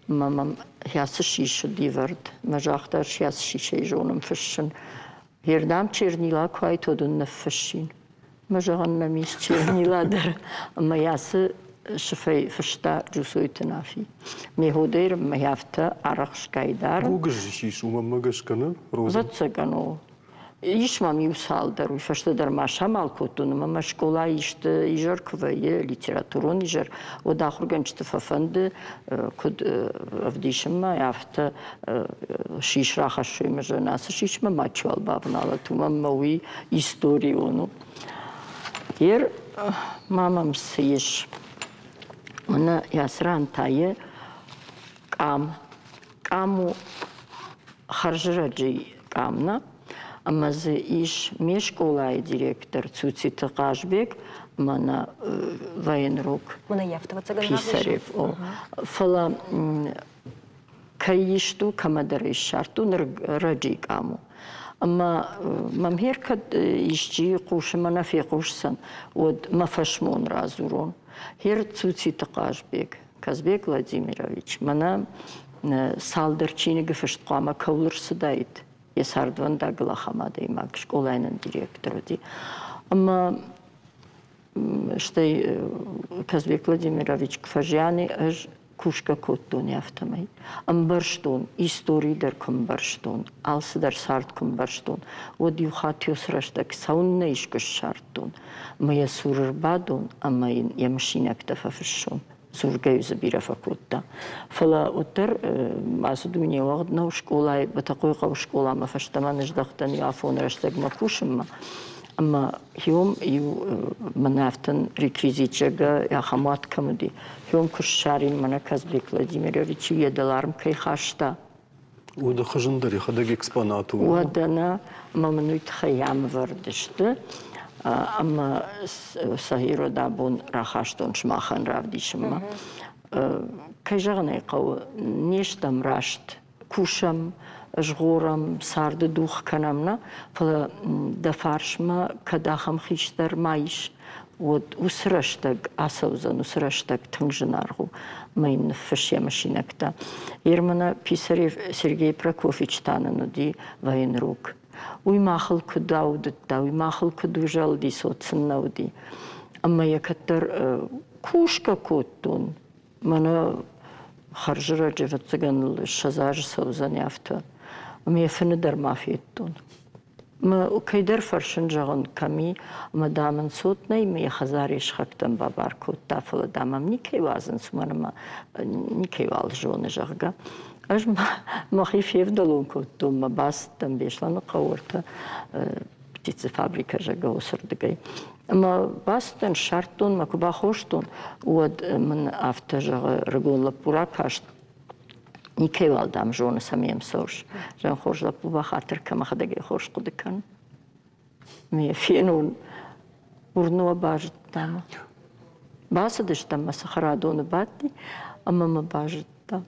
Ӕмӕ мӕм ацы сис уыди вӕрд. Мӕ загъта, ацы сисӕй зонын фыссын. Ердӕм чернила куы уайд, уӕд ын ныффыссин. Мӕ зӕгъын нӕм ис чернила дӕр. Ӕмӕ йӕ ацы сыфӕй фыста Джусойты Нафи. Ме ходӕй мӕ афтӕ арӕхсгай дӕр. Гугыз сис, уымӕ гӕсгӕ нӕ, Роза? Ӕвӕццӕгӕн, о. Ис мӕм иу цалдӕр, уый фӕстӕ дӕр ма самал кодтон ӕмӕ мӕ скъолайы исты изӕр куы вӕййы, литературон изӕр, уӕд ахуыргӕнджыты фӕфӕнды, куыд ӕвдисынмӕ, афтӕ сис рахӕссой мӕ зӕн ацы сисмӕ мачиуал бавналӕт, уымӕн мӕ уый историон у. Ер ма мӕм цы ис? Мӕнӕ ацы ран та йӕ къам. Къам у хӕрзрӕджы къам нӕ, ӕмӕ дзы ис ме скъолайы директор Цуциты Хъазбег ӕмӕ нӕ военрук Писарев. Фӕлӕ кӕй ист у, кӕмӕдӕр ӕй ссардтон, ныр рӕджы къам у. Ӕмӕ мӕм хер кӕд исчи хъусы мӕ нӕ фехъусдзӕн, уӕд мӕ фӕсмон радзурон. Хер Цуциты Хъазбег, Казбек Владимирович, мӕнӕ цалдӕр чиныгы фыст хъуамӕ кӕуыл ӕрцыдаид, йӕ цардвӕндагыл ахӕм адӕймаг, скъолайы нын директор уыди. Ӕмӕ стӕй Казбек Владимирович куы фӕзиан и, ӕз Кусгӕ кодтон афтӕмӕй. Ӕмбӕрстон, истори дӕр куы ӕмбӕрстон, алцыдӕр цард куы ӕмбӕрстон, уӕд иу хатт уыцы рӕстӕг цӕуыннӕ искуы ссардтон, ӕмӕ йӕ цуры ӕрбадон ӕмӕ йын йӕ мысинӕгтӕ фӕфыссон. Дзургӕ-иу дзы бирӕ фӕкодта. Фӕлӕ уӕддӕр ацы дуне уӕгъд нӕу скъолайы, Бӕтӕхъойыхъӕуы скъоламӕ фӕстӕмӕ ныздӕхтӕн иу афон рӕстӕгмӕ кусынмӕ. Ӕмӕ хиом иу мӕнӕ афтӕ реквизит, зӕгъгӕ, ахӕм уат кӕм уыди, хиом куы ссарин, мӕнӕ Казбек Владимирович йӕ дӕларм кӕй хаста. Уӕдӕ хызын дӕр йӕхӕдӕг экспонат у. Уӕдӕ нӕ, ӕмӕ мын уый тыххӕй ӕмвӕрд сты ӕмӕ сӕ ирод абон рахастон сымахӕн равдисынмӕ. Кӕй зӕгъын ӕй хъӕуы, не стӕм раст кусӕм, згъорӕм, царды дух кӕнӕм нӕ, фӕлӕ дӕ фарсмӕ кӕд ахӕм хистӕр ма ис, уӕд уыцы рӕстӕг ацӕудзӕн, уыцы рӕстӕг тынг зынаргъ у, ӕмӕ йын ныффысс йӕ мысинӕгтӕ. Ермана Писарев Сергей Прокофьевич та нын уыди военрук. Уый махыл куыд аудыдта, уый махыл куыд узӕлди, цот сын нӕ уыди. Ӕмӕ йӕ кӕддӕр кусгӕ кодтон, Мӕнӕ хӕрзӕрӕджы, ӕвӕццӕгӕн, 20 азы цӕудзӕни афтӕ. Ӕмӕ йӕ фыны дӕр ма федтон. Мӕ кӕйдӕр фӕрсын, зӕгъын, кӕм и, ӕмӕ, дам, ын цот нӕй, ӕмӕ йӕ хӕдзар йе сыхӕгтӕн бабар кодта, фӕлӕ, дам, ӕм никӕй уадзынц, уымӕн ӕмӕ никӕйуал зоны, зӕгъгӕ. Ӕз мӕхи февдӕлон кодтон, мӕ бацыдтӕн Беслӕныхъӕуы ӕртӕ птицефабрикӕ, зӕгъгӕ, уыцырдыгӕй. Ӕмӕ бацыдтӕн, ссардтон мӕ, куы бахостон, уӕд мын афтӕ зӕгъы, рыгон лӕппу ракаст, никӕйуал, дам, зоны, цӕмӕй йӕм цӕуыс. Зӕгъын, хорз лӕппу, бахатыр кӕн, мӕхӕдӕг ӕй хорз хъуыды кӕн. Ме фенон, уырны базыдта мӕ. Бацыдыстӕм мӕ цӕхӕрадоны бадти ӕмӕ мӕ базыдта.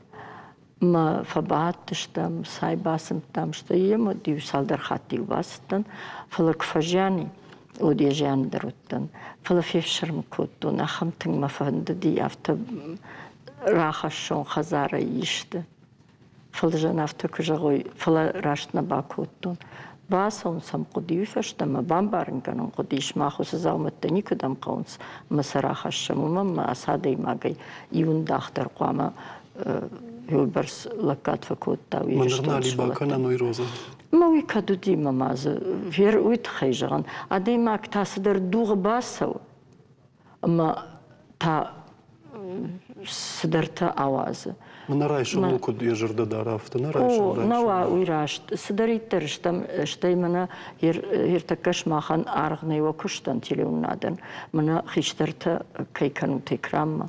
Мӕ фӕбадтыстӕм, цай бацымдтам, стӕй йӕм иу цалдӕр хатты-иу бацыдтӕн, фӕлӕ куы фӕзиан и, уӕд йӕ зианы дӕр уыдтӕн. Фӕлӕ фефсӕрмы кодтон, ахӕм тынг мӕ фӕндыди, афтӕ рахӕссон хӕдзарӕй исты. Фӕлӕ зӕн афтӕ куы зӕгъой, фӕлӕ раст нӕ бакодтон. Бацӕуын сӕм хъуыди уый фӕстӕ мӕ бамбарын кӕнын хъуыдис, мах уыцы дзаумӕттӕ никуыдӕм хъӕуынц ӕмӕ сӕ рахӕссӕм, уымӕн ӕмӕ ацы адӕймагӕй иу ндах дӕр хъуамӕ уыйбӕрц лӕггад фӕкодта уый Ирыстоны бакӕнӕн уый Роза? Мӕ уый кӕд уыди мӕ ма дзы уый тыххӕй зӕгъын, адӕймаг та цыдӕр дугъы бацӕуы ӕмӕ та цыдӕртӕ ауадзы. Нӕ райсом куыд йӕ зӕрдӕ дара, афтӕ нӕ райсом. Нӕ уа, уый раст. Цыдӕриддӕр стӕм, стӕй мӕнӕ ӕртӕккӕ сымахӕн аргъ нӕй уӕ куыстӕн телеуынадӕн, мӕнӕ хистӕртӕ кӕй кӕнут экранмӕ.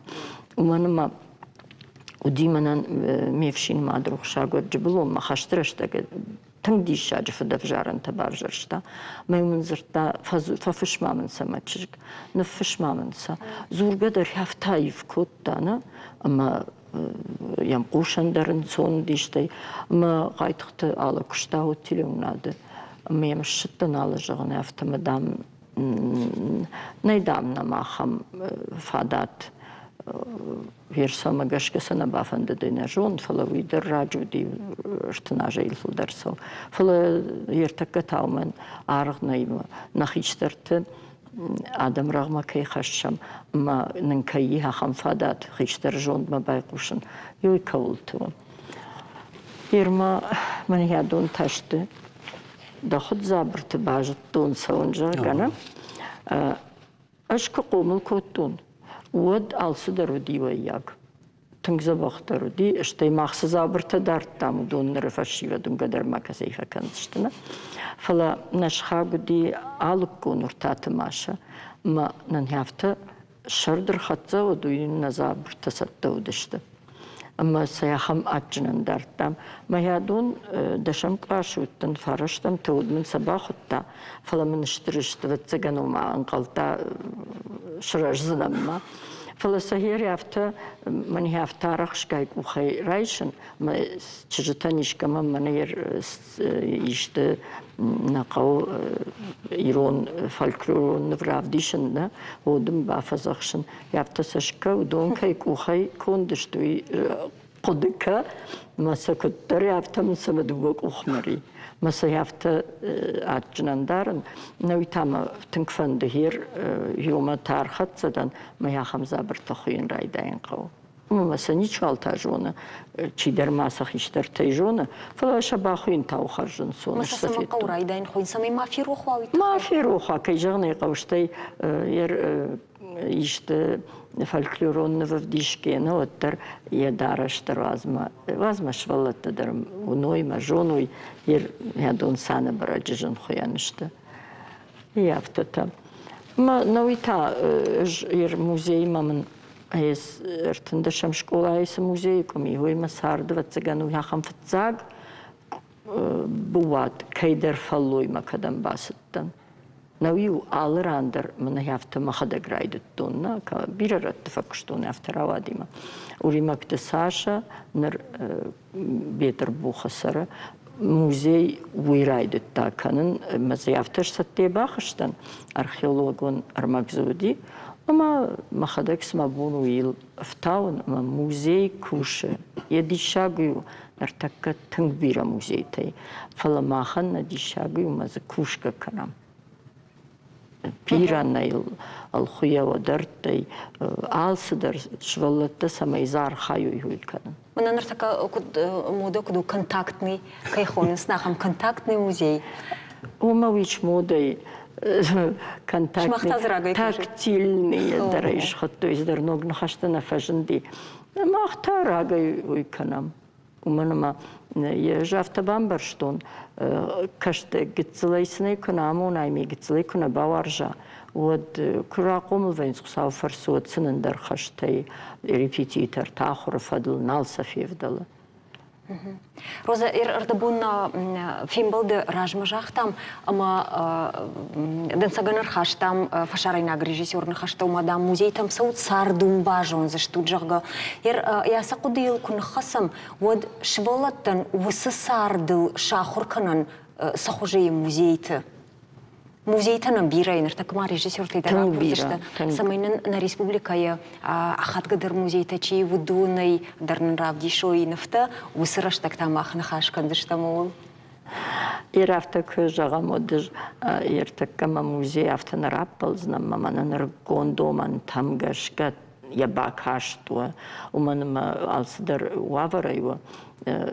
Уымӕн ӕмӕ уыди мӕнӕн ме фсин мад рухсаг уӕд Джыбылонмӕ хӕсты рӕстӕг тынг диссаджы фыдӕвзарӕнтӕ бавзӕрста. Мӕ мын дзырдта, фӕфыс ма мын сӕ, мӕ чызг, ныффыс ма мын сӕ. Дзургӕ дӕр афтӕ аив кодта, нӕ? Ӕмӕ йӕм хъусӕн дӕр ӕнцон уыди, стӕй ӕмӕ Хъайтыхъты алы куыста уыд телеуынады. Ӕмӕ йӕм ссыдтӕн алы зӕгъын, афтӕ мӕ, дам, нӕй, дам, нӕм ахӕм фадат. Версамӕ гӕсгӕ сӕ нӕ бафӕндыд нӕ зонд, фӕлӕ уый дӕр раджы уыди ӕртын азӕй фылдӕр цӕуы. Фӕлӕ ӕртӕккӕ та уымӕн аргъ нӕй нӕ хистӕрты адӕм рӕгъмӕ кӕй хӕссӕм ӕмӕ нын кӕй и ахӕм фадат хистӕр зондмӕ байхъусын, уый кӕуылты у. Ирма мӕн йӕ сты дӕ хуыдзабырты базыдтон цӕуын, зӕгъгӕ, нӕ? Ӕз куы хъомыл кодтон, уӕд алцыдӕр уыди уӕййаг. Тынг дзӕбӕхдӕр уыди, стӕй мах цы дзабыртӕ дардтам, уыдон ныры фӕсивӕд уынгӕ дӕр ма кӕцӕй фӕкӕндзысты, нӕ? Фӕлӕ нӕ сыхаг уыди Алыккон Уыртаты Машӕ, ӕмӕ нын афтӕ сӕрд ӕрхӕццӕ уыд, уый нӕ дзабыртӕ цӕттӕ уыдысты. Ӕмӕ сӕ ахӕм адджынӕн дардтам. Мӕ адон дӕсӕм къласы уыдтӕн, фарӕстӕмты уыд мын сӕ бахуыдта, фӕлӕ мын стыр сты, ӕвӕццӕгӕн, ома ӕнхъӕлдта сырӕздзынӕн ма. Фӕлӕ сӕ гъер афтӕ, мӕн афтӕ арӕхсгай къухӕй райсын, мӕ чызджытӕн искӕмӕн мӕнӕ исты нӕ хъӕуы ирон фольклорон ныв равдисын, нӕ, уӕд ын бафӕдзӕхсын. Афтӕ сӕ скӕ, уыдон кӕй къухӕй конд сты, уый хъуыды кӕ, мӕ сӕ куыддӕр афтӕ мын сӕ мӕ дыууӕ къухмӕ ри. Мӕ сӕ афтӕ адджынӕн дарын. Нӕ уый та мӕ тынг фӕнды, гъер иумӕ та ӕрхӕццӕ дӕн, мӕ ахӕм дзабыртӕ хуыйын райдайын хъӕуы. Ӕмӕ сӕ ничуал та зоны, чидӕр ма сӕ хистӕртӕй зоны, фӕлӕ сӕ бахуыйын та у хӕрзӕнцон. Ӕмӕ сӕ цӕмӕн хъӕуы райдайын хуыйын, цӕмӕй ма ферох уа уый Ма ферох уа, кӕй зӕгъын ӕй хъӕуы, стӕй исты фольклорон нывӕвдисгӕ, нӕ уӕддӕр йӕ дарӕс дӕр уадзмӕ, уадзмӕ сывӕллӕттӕ дӕр уыной мӕ зоной, йӕ дон цанӕбӕрӕджы зын хуыйӕн сты. Афтӕтӕ. Мӕ науи та ӕз музеймӕ мын ӕртындӕсӕм скъолайы цы музейы къуым и, уый мӕ царды, ӕвӕццӕгӕн, уый ахӕм фыццаг быуат кӕйдӕр фӕллоймӕ кӕдӕм бацыдтӕн. Нӕу-иу алы ран дӕр мын афтӕ мӕхӕдӕг райдыдтон, нӕ, бирӕ рӕтты фӕкуыстон афтӕ рауадимӕ. Уримӕгты Сашӕ ныр Бетъырбухы цӕры. Музей уый райдыдта кӕнын ӕмӕ дзы афтӕ сцӕттӕ бахызтӕн, археологон ӕрмӕг дзы уыди, ӕмӕ мӕхӕдӕг цы мӕ бон у йыл ӕфтауын, ӕмӕ музей кусы. Йӕ диссаг уый у, ныртӕккӕ тынг бирӕ музейтӕй, фӕлӕ махӕн нӕ диссаг уый у, ӕмӕ дзы кусгӕ кӕнӕм. Бирӕ нӕ ӕлхуыйӕ уӕдӕрттӕй алцыдӕр сывӕллӕттӕ цӕмӕй дзы архайой, уый кӕнын. Мӕнӕ ныртӕккӕ куыд модӕ куыд у контактный, кӕй хонынц, ахӕм контактный музей. Уымӕ уич модӕй контактный, тактильный дӕр ӕй схуыдтой, цыдӕр ног ныхӕстӕ нӕ фӕзынди. Мах та рагӕй уый кӕнӕм. Уымӕн ӕмӕ йӕ ӕз афтӕ бамбӕрстон, кӕсты гыццылӕй сын ӕй куы нӕ амонай, ме гыццылӕй куы нӕ бауарза, уӕд куы рахъомыл вӕййынц Хуыцауы фӕрцы, уӕд сын ӕндӕр хӕстӕй репетитортӕ ахуыры фӕдыл нал сӕ февдӕлы. Роза, ӕрдӕбон фембӕлды размӕ загътам, ӕмӕ дӕнцӕгӕн ӕрхастам фӕсарӕйнаг режиссеры ныхӕстӕ, ома, дам, музейтӕм цӕут, цард уым базондзыстут, зӕгъгӕ. Йӕ сӕ хъуыдыйыл куы ныххӕцӕм, уӕд сывӕллӕттӕн уыцы цардыл сахуыр кӕнӕн цы хуызы и музейты? Музейтӕ нӕм бирӕ и, ныртӕккӕ ма режиссертӕй дӕр ракурдзысты, цӕмӕй нын нӕ республикӕйы ахадгӕдӕр музейтӕ чи уыдонӕй дӕр нын равдисой нывтӕ, уыцы рӕстӕг та мах ныхас кӕндзыстӕм ууыл. Ир афтӕ куы зӕгъӕм, уӕд ӕз ӕртӕккӕ мӕ музей афтӕ нӕ раппӕлдзынӕн, ӕмӕ мӕнӕ нырыккон домӕнтӕм гӕсгӕ йӕ бакаст у, уымӕн ӕмӕ алцыдӕр уавӕрӕй у,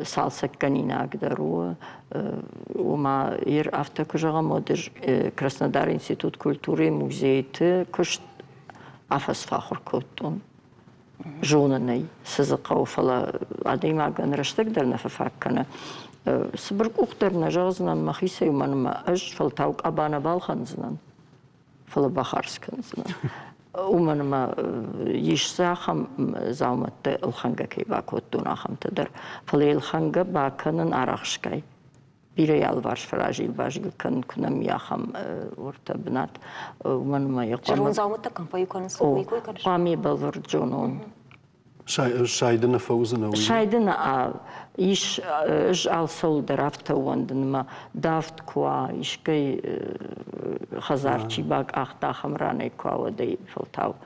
цалцӕггӕнинаг дӕр у. Уымӕ ир афтӕ куы зӕгъӕм, уӕд ӕз Краснодары институт культурӕйы музейты куыст афӕдз фӕахуыр кодтон. Зонын ӕй, цы дзы хъӕуы, фӕлӕ адӕймагӕн рӕстӕг дӕр нӕ фӕфаг кӕны. Цыбыр къух дӕр нӕ зӕгъдзынӕн мӕхицӕй, уымӕн ӕмӕ ӕз фӕлтау къаба нӕ балхӕндзынӕн, фӕлӕ бахардз кӕндзынӕн. Уымӕн ӕмӕ ис дзы ахӕм дзаумӕттӕ ӕлхӕнгӕ кӕй бакодтон, ахӕмтӕ дӕр. Фӕлӕ ӕлхӕнгӕ бакӕнын арӕхсгай. Бирӕ алыварс фӕразил-базил кӕнын куы нӕм и ахӕм уӕртӕ бынат, уымӕн ӕмӕ йӕ хъуамӕ... Зӕронд дзаумӕттӕ кӕм фӕиу кӕнынц, уый кой кӕныс? Хъуамӕ бӕлвырд зонон. Сайды нӕ фӕуыдзынӕ уый? Сайды нӕ ис, ӕз алцӕуыл дӕр афтӕ ууӕндын ӕмӕ давд куы уа, искӕй хӕдзар чи бакъахта, ахӕм ранӕй куы уа, уӕд ӕй фӕлтау.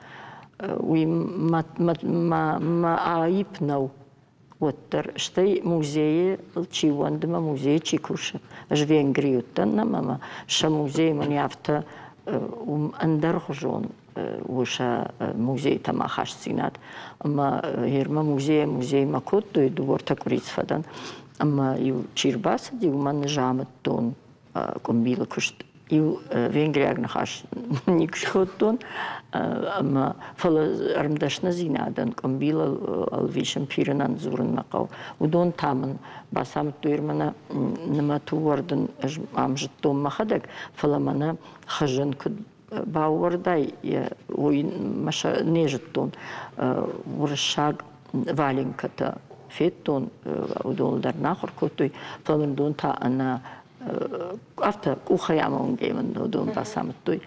Уый мӕ аипп нӕу. уӕддӕр. Стӕй музейы чи уӕнды мӕ музейы чи кусы. Ӕз Венгрийы уыдтӕн ӕмӕ сӕ музейы мын афтӕ уым ӕндӕргъуызон у сӕ музейтӕм ахастдзинад. Ӕмӕ ермӕ музейӕ музеймӕ кодтой, дыууӕртӕ къуыриц фӕдӕн. Ӕмӕ-иу чи рбацыди, уымӕн ӕз амыдтон къуымбилы куыст. Иу венгриаг ныхас никуы скодтон, ӕмӕ фӕлӕ ӕрмдӕсныдзинадӕн къуымбил ӕлвисын пирынӕн дзурын нӕ хъӕуы. Уыдон та мын бацамыдтой мӕнӕ нымӕт ууӕрдын ӕз ам зыдтон мӕхӕдӕг, фӕлӕ мӕнӕ хызын куыд баууӕрдай, уый мӕ не зыдтон. Уырыссаг валенкӕтӕ федтон, уыдоныл дӕр нӕ ахуыр кодтой, фӕлӕ мын уыдон та ӕнӕ афтӕ къухӕй амонгӕ мын уыдон бацамыдтой.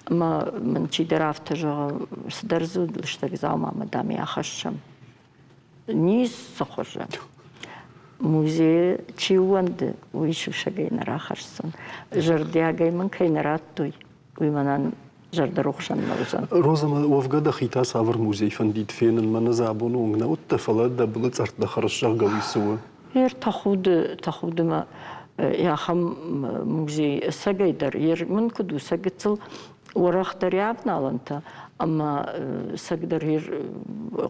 Ӕмӕ мын чидӕр афтӕ зӕгъы, цыдӕр дзы лыстӕг дзаумамӕ дам ӕй ахӕссӕм. Ницы хуызы. Музейы чи ууӕнды, уый сусӕгӕй нӕ рахӕсдзӕн. Зӕрдиагӕй мын кӕй нӕ радтой, уый мӕнӕн зӕрдӕрухсӕн нӕ уыдзӕн. Роза, уӕвгӕ дӕхи та цавӕр музей фӕндид фенын? Мӕнӕ дзы абоны онг нӕ уыдтӕ, фӕлӕ дӕ былы цъӕрттӕ хӕрыс, зӕгъгӕ, уый цы у? Ер тӕхуды, тӕхудымӕ ахӕм музей ӕцӕгӕй дӕр, ер мын куыд у, сӕ гыццыл Уӕрӕхдӕр ӕвналӕнтӕ ӕмӕ цӕгдӕр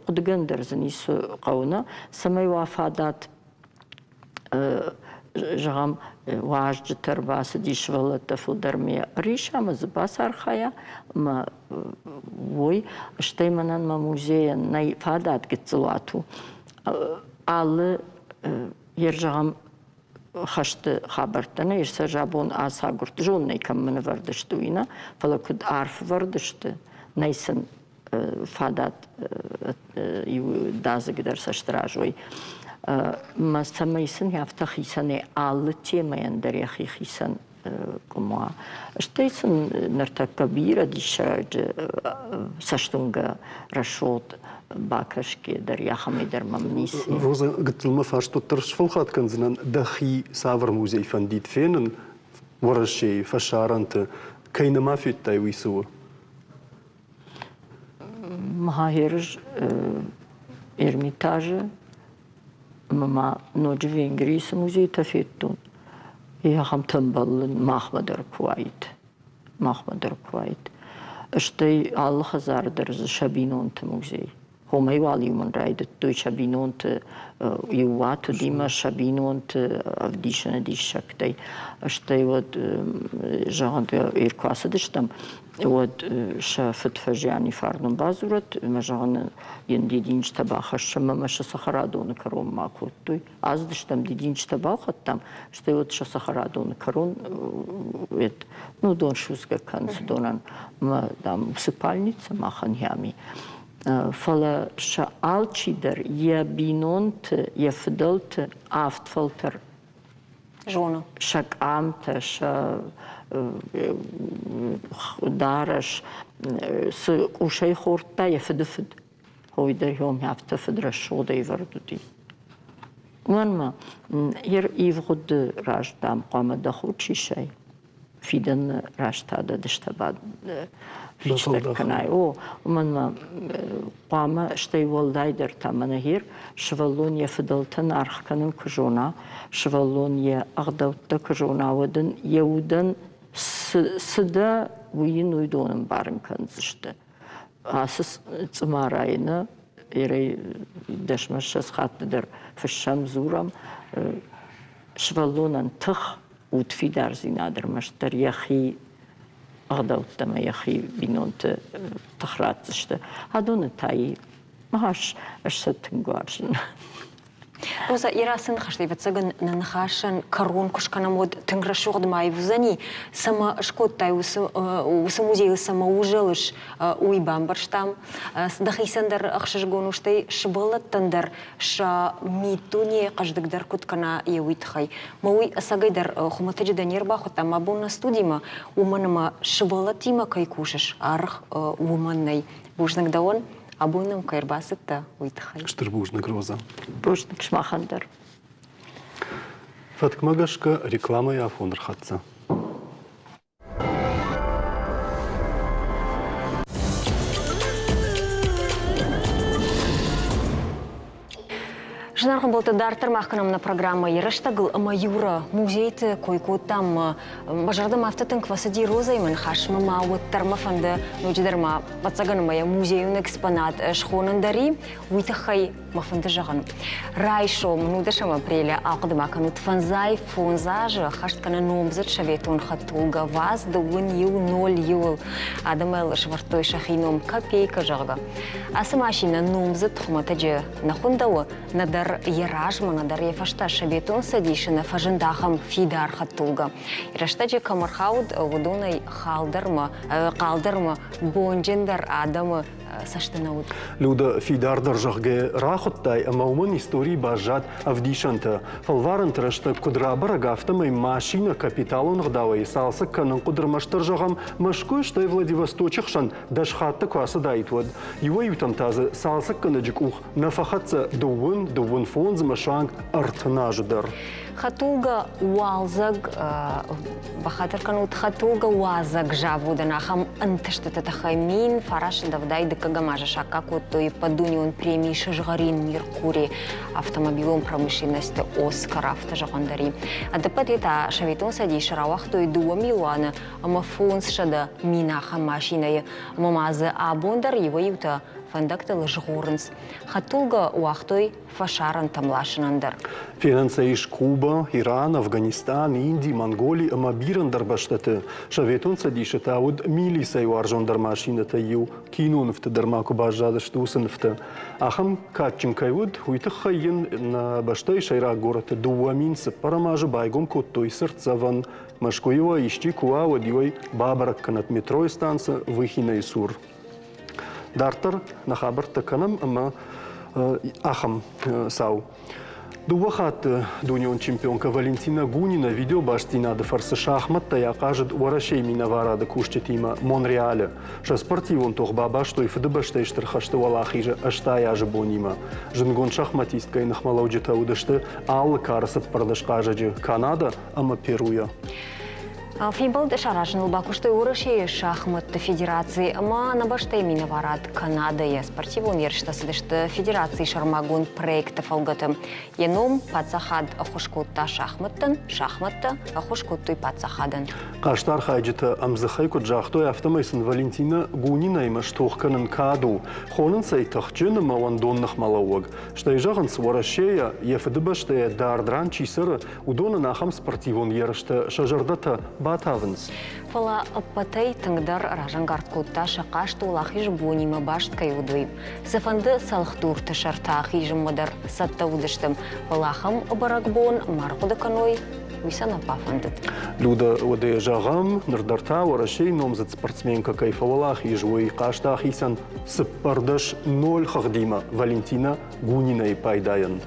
хъуыдыгӕндӕр дзы ницы хъӕуы нӕ, цӕмӕй уа фадат зӕгъӕм, уазджытӕ ӕрбацыди, сывӕллӕттӕ фылдӕр ме ӕрис ӕмӕ дзы бацархайа ӕмӕ уой. Стӕй мӕнӕн мӕ музейӕн нӕй фадат гыццыл уат у. Алы йе зӕгъӕм, хӕсты хабӕрттӕ нӕ ис, сӕ абон ацагуырд зоннӕй кӕм нывӕрд сты, уый нӕ, фӕлӕ куыд арф вӕрд сты, нӕй сын фадат иудадзыгдӕр цӕсты раз уой. Мӕ цӕмӕй сын афтӕ хицӕнӕй алы темӕйӕн дӕр йӕхи хицӕн къуым уа. Стӕй сын ныртӕккӕ бирӕ диссаджы цӕстуынгӕ рӕсугъд бакӕсгӕ дӕр ахӕмӕй дӕр мӕм ницы. Роза, гыццыл мӕ фарст уӕддӕр сфӕлхат кӕндзынӕн, дӕхи цавӕр музей фӕндид фенын Уӕрӕсейы, фӕсарӕнты, кӕй нӕма федтай, уый цы у? Махерыз Эрмитажы ӕмӕ ма ноджы Венгрийы цы музейтӕ федтон, ахӕмтӕм бӕллын махмӕ дӕр куы уаид. Махмӕ дӕр куы уаид. Стӕй алы хӕдзары дӕр дзы сӕ бинонты музей. Уымӕй уал-иу мын райдыдтой сӕ бинонты иу уат уыди мӕ сӕ бинонты ӕвдисыны диссӕгтӕй. Стӕй уӕд, зӕгъын, куы ацыдыстӕм, уӕд сӕ фыд фӕзиани фарнон бадзурӕд ӕмӕ, зӕгъын, йын дидинджытӕ бахӕссӕм ӕмӕ сӕ цӕхӕрадоны кӕронмӕ акодтой. Ацыдыстӕм, дидинджытӕ балхӕдтам, стӕй уӕд сӕ цӕхӕрадоны кӕрон уӕд, ну, дон судзгӕ кӕнынц донӕн ӕмӕ, дам, усыпальница махӕн ями. Фӕлӕ сӕ алчидӕр йӕ бинонты, йӕ фыдӕлты авд фӕлтӕр зоны. Сӕ къамтӕ, сӕ дарӕс, цы къусӕй хордта йӕ фыдыфыд, уый дӕр йӕм афтӕ фыдрӕсугъдӕй вӕрд уыди. Уымӕн ма йе ивгъуыды раз, дам, хъуамӕ дӕ худ сисай. Фидӕны рӕстады дыстӕ фистӕг кӕнай. О, уымӕн ма хъуамӕ стӕй уӕлдайдӕр та мӕнӕ гъер сывӕллон йӕ фыдӕлтӕн аргъ кӕнын куы зона, сывӕллон йӕ ӕгъдӕуттӕ куы зона, уӕд ын йӕ удӕн цы дӕ, уый йын уыдон ӕмбарын кӕндзысты. Ацы цъымарайы нӕ ерӕй дӕсмӕ 20 хатты дӕр фыссӕм, дзурӕм, сывӕллонӕн тых, удфидардзинад ӕрмӕстдӕр йӕхи ӕгъдӕуттӕ ӕмӕ йӕхи бинонты тых ратдзысты. Адоны та и ӕз сӕ тынг уарзын. Роза, Ирасы ныхӕстӕ, ӕвӕццӕгӕн, нӕ ныхасӕн кӕрон куы скӕнӕм, уӕд тынг рӕсугъд ма ивдзӕни, цӕмӕ скодтай уыцы, уыцы музейыл цӕмӕ узӕлыс, уый бамбӕрстам. Дӕхицӕн дӕр ӕхсызгон у, стӕй сывӕллӕттӕн дӕр сӕ миддуне хъӕздыгдӕр куыд кӕна, йе уый тыххӕй. Мӕ уый ӕцӕгӕйдӕр хуымӕтӕджы дӕ не рбахуыдтам абон нӕ студимӕ, уымӕн ӕмӕ сывӕллӕттимӕ кӕй кусыс, аргъ уымӕн нӕй. Бузныг дӕуӕн, абон нӕм кӕй ӕрбацыдтӕ, уый тыххӕй. Стыр бузныг, Роза. Бузныг сымахӕн дӕр. Фӕткмӕ гӕсгӕ рекламӕйы афон ӕрхӕццӕ. Зынаргъ ӕмбӕлттӕ, дарддӕр мах кӕнӕм нӕ программӕйы рӕстӕгыл ӕмӕ Юра музейты кой кодтам. Мӕ зӕрдӕмӕ афтӕ тынг фӕцыди Розӕимӕ ныхасмӕ ма уӕддӕр мӕ фӕнды ноджыдӕр ма ӕвӕццӕгӕн ӕмӕ йӕ музейон экспонат схонын дӕр и, уый тыххӕй мӕ фӕнды зӕгъын. Райсом, 19 апреля ахъуыды ма кӕнут, фӕндзай фондз азы ӕххӕст кӕны номдзыд советон хӕдтулгӕ ВАЗ дыууын иу ноль иуыл. Адӕмыл сӕвӕрдтой сӕхи ном Копейка, зӕгъгӕ. Ацы машинӕ номдзыд хуымӕтӕджы нӕ хуындӕуы, нӕдӕр йӕ размӕ, нӕдӕр йӕ фӕстӕ Советон Цӕдисы нӕ фӕзынд ахӕм фидар хӕдтулгӕ. Рӕстӕджы кӕм ӕрхауд, уыдонӕй халдӕрмӕ, хъалдӕрмӕ бонджындӕр адӕмы цӕсты нӕ уыд. Люда, фидардӕр, зӕгъгӕ, рахуыдтай ӕмӕ уымӕн историйы баззад ӕвдисӕнтӕ. Фӕлварӕнты рӕстӕг куыд рабӕрӕг, афтӕмӕй машинӕ капиталон ӕгъдауӕй цалцӕг кӕнын хъуыд ӕрмӕстдӕр, зӕгъӕм, Мӕскуы, стӕй Владивосточы хсӕн 10 хатты куы ацыдаид, уӕд. Иуӕй-иутӕм та дзы цалцӕггӕнӕджы къух нӕ фӕхӕццӕ дыууын, дыууын фондзмӕ суанг 30 азы дӕр. Хӕдтулгӕ уалдзӕг, бахатыр кӕнут, хӕдтулгӕ уадзӕг заводӕн ахӕм ӕнтыстыты тыххӕй 1970 дыккӕгӕм азы саккаг кодтой ӕппӕтдунеон преми «Сызгъӕрин Меркурий» автомобилон промышленносты Оскар, афтӕ зӕгъӕн дӕр и. Ӕдӕппӕтӕй та Советон Цӕдисы рауагътой 2 милуаны ӕмӕ 500 000 ахӕм машинӕйы, ӕмӕ ма дзы абон дӕр иуӕй-иутӕ фӕндӕгтыл згъорынц. Хӕдтулгӕ уагътой фӕсарӕнтӕм ласынӕн дӕр. Фенӕн сӕ ис Куба, Иран, Афганистан, Инди, Монголи ӕмӕ бирӕ ӕндӕр бӕстӕты. Советон Цӕдисы та уыд милицӕйы уарзондӕр машинӕтӕй иу, кинонывты дӕр ма куы баззадысты уыцы нывтӕ. Ахӕм кадджын кӕй уыд, уый тыххӕй йын нӕ бӕстӕйы сӕйраг горӕты 2004 азы байгом кодтой цыртдзӕвӕн. Мӕскуыйы исчи куы уа, уӕд-иу ӕй бабӕрӕг кӕнӕт метройы станцӕ Выхинойы цур. Дарддӕр нӕ хабӕрттӕ кӕнӕм ӕмӕ ахӕм цау. Дыууӕ хатты дунеон чемпионкӕ Валентина Гунина видеобастдзинады фӕрцы шахмӕттӕй ахъазыд Уӕрӕсейы минӕварады кусджытимӕ Монреалы. Сӕ спортивон тох бабастой Фыдыбӕстӕйы Стыр хӕсты уӕлахизы 80 азы бонимӕ. Зындгонд шахматисткӕйы ныхмӕлӕуджытӕ уыдысты алы кары 14 хъазӕджы Канадӕ ӕмӕ Перуйӕ. Фембӕлд саразыныл бакуыстой Уӕрӕсейы шахматты федераци ӕмӕ нӕ бӕстӕйы минӕварад Канадӕйы. Спортивон ерыстӕ цыдысты федерацийы сӕрмагонд проекты фӕлгӕты. Йӕ ном паддзахад ӕххуыс кодта шахматтӕн, шахматтӕ ӕххуыс кодтой паддзахадӕн. Хъазты архайджытӕ ӕмдзыхӕй куыд загътой, афтӕмӕй сын Валентина Гунинаимӕ стох кӕнын кад у. Хонынц ӕй тыхджын ӕмӕ уӕндон ныхмӕлӕууӕг. Стӕй зӕгъынц, Уӕрӕсейӕ, йӕ фыдыбӕстӕйӕ дард ран чи цӕры, Уыдонӕн ахӕм спортивон ерыстӕ сӕ зӕрдӕтӕ батавынц. Фӕлӕ ӕппӕтӕй тынгдӕр разӕнгард кодта сӕ хъазт уӕлахизы бонимӕ баст кӕй уыд, уый. Цыфӕнды цӕлхдурты сӕртӕ ахизынмӕ дӕр цӕттӕ уыдысты, фӕлӕ ахӕм бӕрӕгбон ма рхъуыды кӕной, уый сӕ нӕ бафӕндыд. Людӕ, уӕдӕ зӕгъӕм, ныр дӕр та Уӕрӕсейы номдзыд спортсменкӕ кӕй фӕуӕлахиз, уый хъазт ахицӕн 14-0 хыгъдимӕ Валентина Гунинайы пайдайӕн.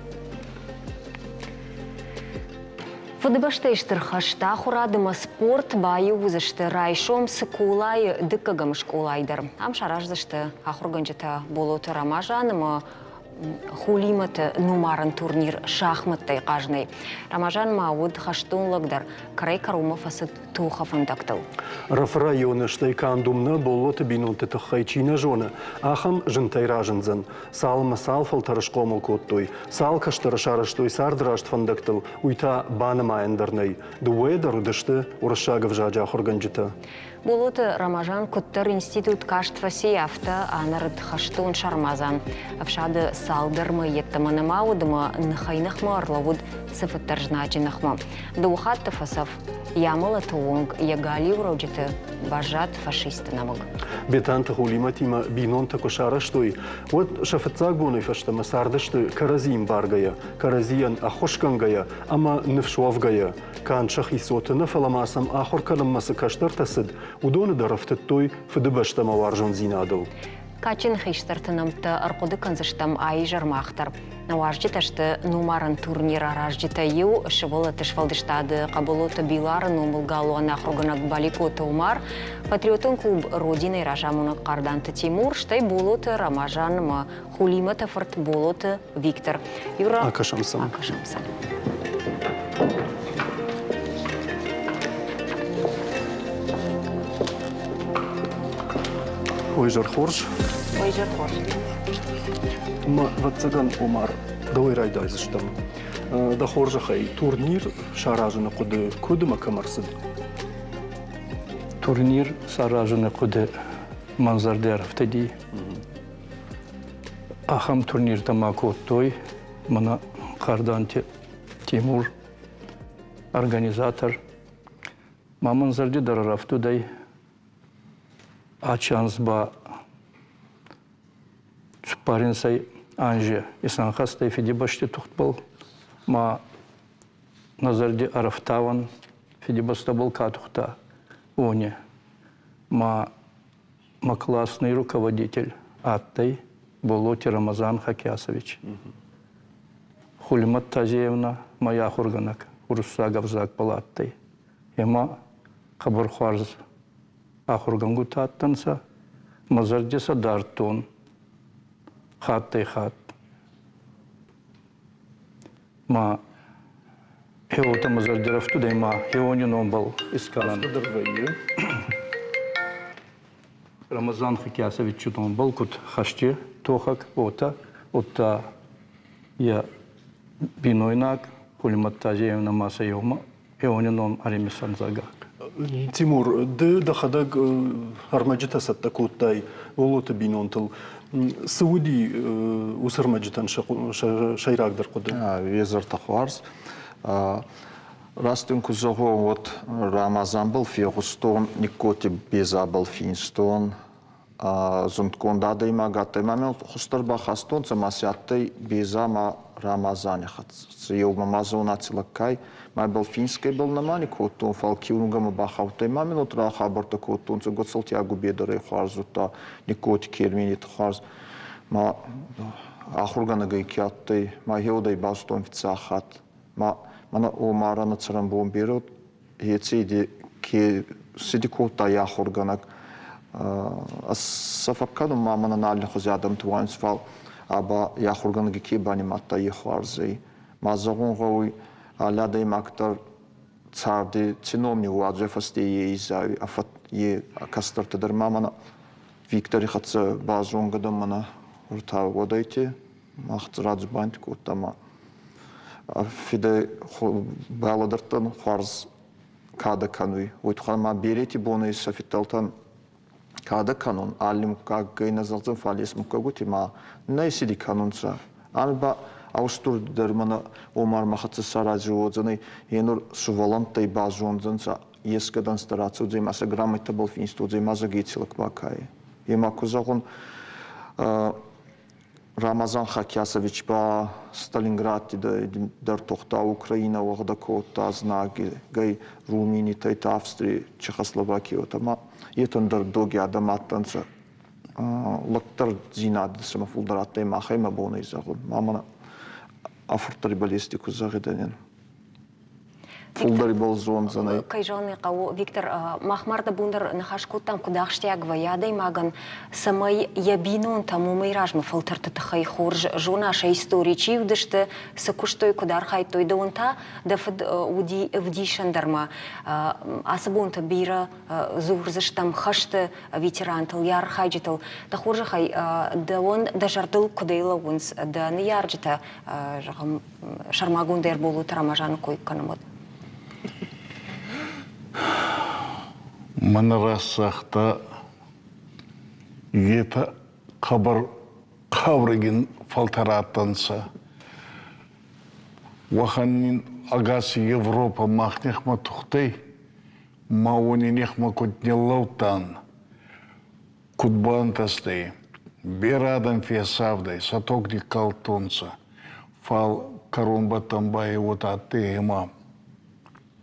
Фыдыбӕстӕйы Стыр хӕсты ахуырад ӕмӕ спорт баиу уыдзысты райсом Цыколайы дыккӕгӕм скъолайы дӕр. Ам сараздзысты ахуыргӕнджытӕ Болоты Рамазан ӕмӕ Хулимӕты номарӕн турнир шахмӕттӕй хъазынӕй. Рамазан ма уыд хӕстон лӕг дӕр, кӕрӕй-кӕронмӕ фӕцыд тохы фӕндӕгтыл. Ӕрӕфы районы стӕй канд уым нӕ Боллоты бинонты тыххӕй чи нӕ зоны, ахӕм зынтӕй разындзӕн. Цалынмӕ цал фӕлтӕры схъомыл кодтой, цал кӕстӕры сарӕзтой царды раст фӕндӕгтыл, уый та банымайӕн дӕр нӕй. Дыууӕйӕ дӕр уыдысты уырыссаг ӕвзаджы ахуыргӕнджытӕ. Болоты Рамазан куыддӕр институт каст фӕци, афтӕ анӕрыд хӕстон сармадзан. Ӕфсады цалдӕр мӕй йеддӕмӕ нӕма уыд ӕмӕ ныхӕй-ныхмӕ ӕрлӕууыд цыфыддӕр знаджы ныхмӕ. Дыууӕ хатты фӕцӕф, йӕ амӕлӕты онг йӕ галиу рӕуджыты баззад фашисты нӕмыг. Бетанты Хулимӕтимӕ бинонтӕ куы сарӕзтой, уӕд сӕ фыццаг бонӕй фӕстӕмӕ цардысты кӕрӕдзийы ӕмбаргӕйӕ, кӕрӕдзийӕн ӕххуысгӕнгӕйӕ ӕмӕ ныфс уӕвгӕйӕ. Канд сӕхи цоты нӕ, фӕлӕ ма сӕм ахуыр кӕнынмӕ цы кӕстӕртӕ цыд, уыдоны дӕр ӕфтыдтой Фыдыбӕстӕмӕ уарзондзинадыл. Кадджын хистӕрты нӕмттӕ ӕрхъуыды кӕндзыстӕм а-изӕр мах дӕр. Нӕ уазджытӕ сты номарӕн турнир аразджытӕй иу, сывӕллӕтты сфӕлдыстады Хъӕболоты Билары номыл галуаны ахуыргӕнӕг Баликъоты Умар, патриотон клуб «Родина-йы разамонӕг Хъарданты Тимур, стӕй Болоты Рамазан ӕмӕ Хулимӕты фырт Болоты Виктор. Юра, акӕсӕм сӕм. Акӕсӕм сӕм. Ой, изӕр хорз. Ой, изӕр хорз. Ма, ӕвӕццӕгӕн, Омар, дӕуӕй райдайдзыстӕм. Дӕ хорзӕхӕй, турнир саразыны хъуыды куыд ӕмӕ кӕм ӕрцыд? Турнир саразыны хъуыды мӕн зӕрдӕ ӕрӕфтыди. Ахӕм турниртӕ ма кодтой мӕнӕ Хъарданты Тимур, организатор. Ма мӕн зӕрди дӕр ӕрӕфтудӕй ачи анз ба цуппаринсӕй анзи исӕнхӕст ӕй Фидибӕсти тугъдбӕл ма нӕ зӕрди ӕрӕфтауӕн Фидибӕстӕбӕл ка тухта, уони. Ма мӕ классный руководитель адтӕй Боллоти Рамазан Хакясович. Хулимат Тазеевна мӕ ахургӕнӕг уруссаг ӕвзагбӕл адтӕй. Ӕма хъӕбӕр хуарз ахургӕнгутӕ адтӕнцӕ. Мӕ зӕрди сӕ дардтон хаттӕй-хатт. Ма Хеуотӕ мӕ зӕрдирӕфтудӕй ма хеуони номбӕл искӕнӕн. Афтӕ дӕр вӕййы. Рамазан Хикясовичи номбӕл куд хӕсти тохӕг, уотӕ, удта йӕ бийнойнаг Хулимат Тазиевна ма сӕ еумӕ хеуони ном ӕримисӕн, зӕгъгӕ. Тимур, ды дӕхӕдӕг ӕрмӕджытӕ цӕттӕ кодтай Лолоты бинонтыл. Цы уыди уыцы ӕрмӕджытӕн сӕ сӕйрагдӕр хъуыды? Везӕртӕ хуарз. Раст ин ку зӕгъон, уӕд Рамазанбӕл фегъустон, Никкоти Безабӕл финстон, зундгонд адӕймаг адтӕй. Ма мӕ хуздӕр бахастонцӕ, ма си адтӕй Беза ма Рамазани хӕццӕ. Еумӕ ма зонаци лӕгкай. Ма ибӕл финсгӕ ибӕл нӕма никкодтон, фал киунугӕмӕ бахаудтӕй. Ма мин уотӕ рахабӕрттӕ кодтонцӕ, Гуцулти Агубе дӕр ӕй хуарз зудта, Никкоти Кермени хуарз. Ма ахургӕнӕгӕй ке адтӕй, ма хеуодӕй базудтон фиццаг хатт. Ма мӕнӕ Омарӕн цӕрӕнбон берӕ еци ке цити кодта и ахургӕнӕг. Ӕз сӕ фӕккӕнун ма мӕнӕн аллихузи адӕмти уайунцӕ, фал аба и ахургӕнӕги ке банимадта, е хуарз ӕй. Ма зӕгъун гъӕуй, алли адӕймаг дӕр царди ци ном ниууадзуй фӕсте е изайуй, е кӕстӕртӕ дӕр ма мӕнӕ Виктори хӕццӕ базонгӕ дӕн мӕнӕ ӕртӕ уодӕйти. Мах радзубанди кодта ма фидӕ балӕдӕрдтӕн хуарз кадӕ кӕнуй. Уой туххӕй ма берети бонӕй сӕ фидтӕлтӕн кадӕ кӕнун алли муггаггай нӕ зӕгъдзӕн, фал ес муггӕгути ма нӕ ци кӕнунцӕ. Ами ба устурдӕр мӕнӕ Омар мӕ хӕццӕ сарази уодзӕнӕй, е нур сувӕллӕнттӕй базондзӕнцӕ, еске дӕнцтӕ рацӕудзӕй ма сӕ грамотӕбӕл финст уодзӕй ма зӕгъеци лӕг бакай. Е ма ку зӕгъун, Рамазан Хакясович ба Сталинградти дӕр тухта Украинӕ уӕгъдӕ кодта знагӕй Румынитӕй, Австрий, Чехословакий ма етӕн дӕр доги адӕм адтӕнцӕ. Лӕгдӕрдзийнадӕ сӕмӕ фулдӕр адтӕй махӕй мӕ бон ӕй зӕгъун. Ма мӕнӕ ӕ фурттӕри баллисти ку зӕгъидӕ фулдӕр ибӕл зондзӕнӕй. Кӕй зӕгъын ӕй хъӕуы, Виктор, мах марды бон дӕр ныхас кодтам, куыд ахсджиаг вӕййы адӕймагӕн, цӕмӕй йӕ бинонтӕм уымӕй размӕ фӕлтӕрты тыххӕй хорз зона сӕ истори, чи уыдысты, цы куыстой, куыд архайдтой. Дӕуӕн та дӕ фыд уыди ӕвдисӕн дӕр ма. Ацы бонты бирӕ дзурдзыстӕм хӕсты ветерантыл, йӕ архайджытыл. Дӕ хорзӕхӕй, дӕуӕн дӕ зӕрдыл куыдӕй лӕууынц дӕ ныййарджытӕ, зӕгъӕм, сӕрмагондӕй ӕрболоты Рамазаны кой кӕнӕм, уӕд? Мӕн расагъта етӕ хъӕбӕр хъаурӕгин фӕлтӕр адтӕнцӕ. Уӕхӕн нин ӕгас Европӕ мах нихмӕ тухтӕй, ма уони нихмӕ куд ниллӕудтан, Куд бантӕстӕй, берӕ адӕм фесавдӕй, сӕ тог никкалдтонцӕ, фал кӕронбӕттӕн ба е уотӕ адтӕй ӕма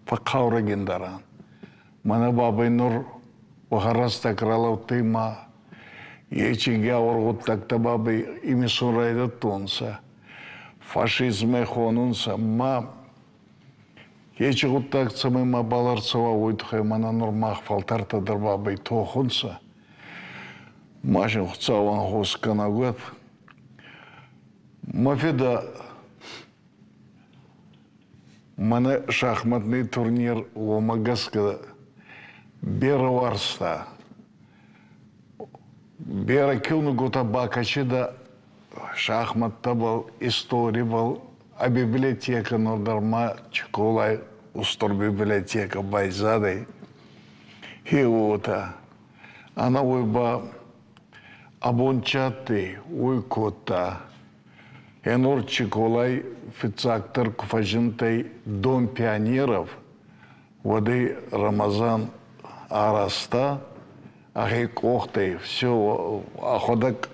фӕхъхъаурӕгиндӕр ан. Мӕнӕ бабӕй нур уӕхӕн рӕстӕг ралӕудтӕй ма ечи гиаур гъуддӕгтӕ бабӕй имисун райдӕдтонцӕ. Фашизмӕй хонунцӕ ма Ечи гъуддаг цӕмӕй мабал ӕрцӕуа, уой туххӕй мӕнӕ нур мах фӕлтӕртӕ дӕр бабӕй тохунцӕ. Ма син Хуцау анхос кӕнӕг уӕд. Мӕ федӕ мӕнӕ шахматный турнир уомӕ гӕсгӕ берӕ уарзта. Берӕ киунугутӕ бакӕсидӕ шахматтӕбӕл, историбӕл, а библиотекӕ нур дӕр ма Чиколай устур библиотекӕ байзадӕй. Хе уотӕ. Ӕнӕуой ба абончатти уой кодта. Е нур Чиколай фиццагдӕр ку фӕззиндтӕй Дом пионеров, уӕд ӕй Рамазан аразта ӕхе къохтӕй все ӕхуӕдӕг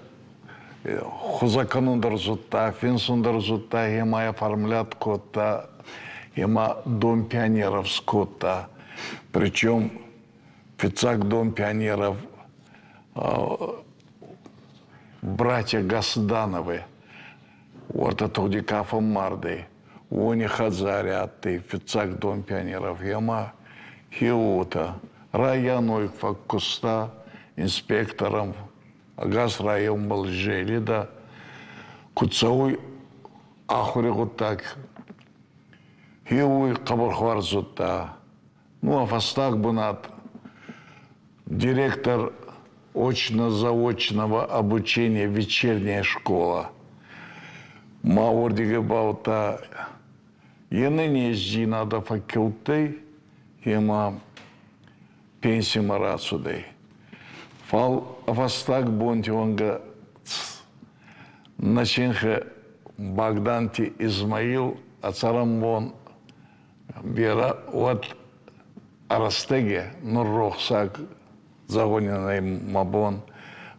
хузӕ кӕнун дӕр зудта, финсун дӕр зудта, ӕма оформлять кодта, ӕма Дом пионеров скодта. Причем фиццаг Дом пионеров братья Гасдановы, уотӕ тугъди ка фӕммардӕй, уони хӕдзари адтӕй фиццаг Дом пионеров ӕма хеуотӕ. Районой фӕккуста инспектором, ӕгас районбӕл зелидӕ, куд цӕуй ахури гъуддаг. Еуй хъӕбӕр хуарз зудта. Ну, а фӕстаг бунат директор очно-заочного обучения вечерняя школа. Ма уордиги баудта е нӕнездзийнадӕ фӕккиудтӕй ӕма пенсимӕ рацудӕй. Фал фӕстаг бонти уӕнгӕ нӕ синхи Багданти Измаил ӕ цӕрӕнбон берӕ уӕд рӕстӕги нур рохсаг зӕгъунӕй мӕ бон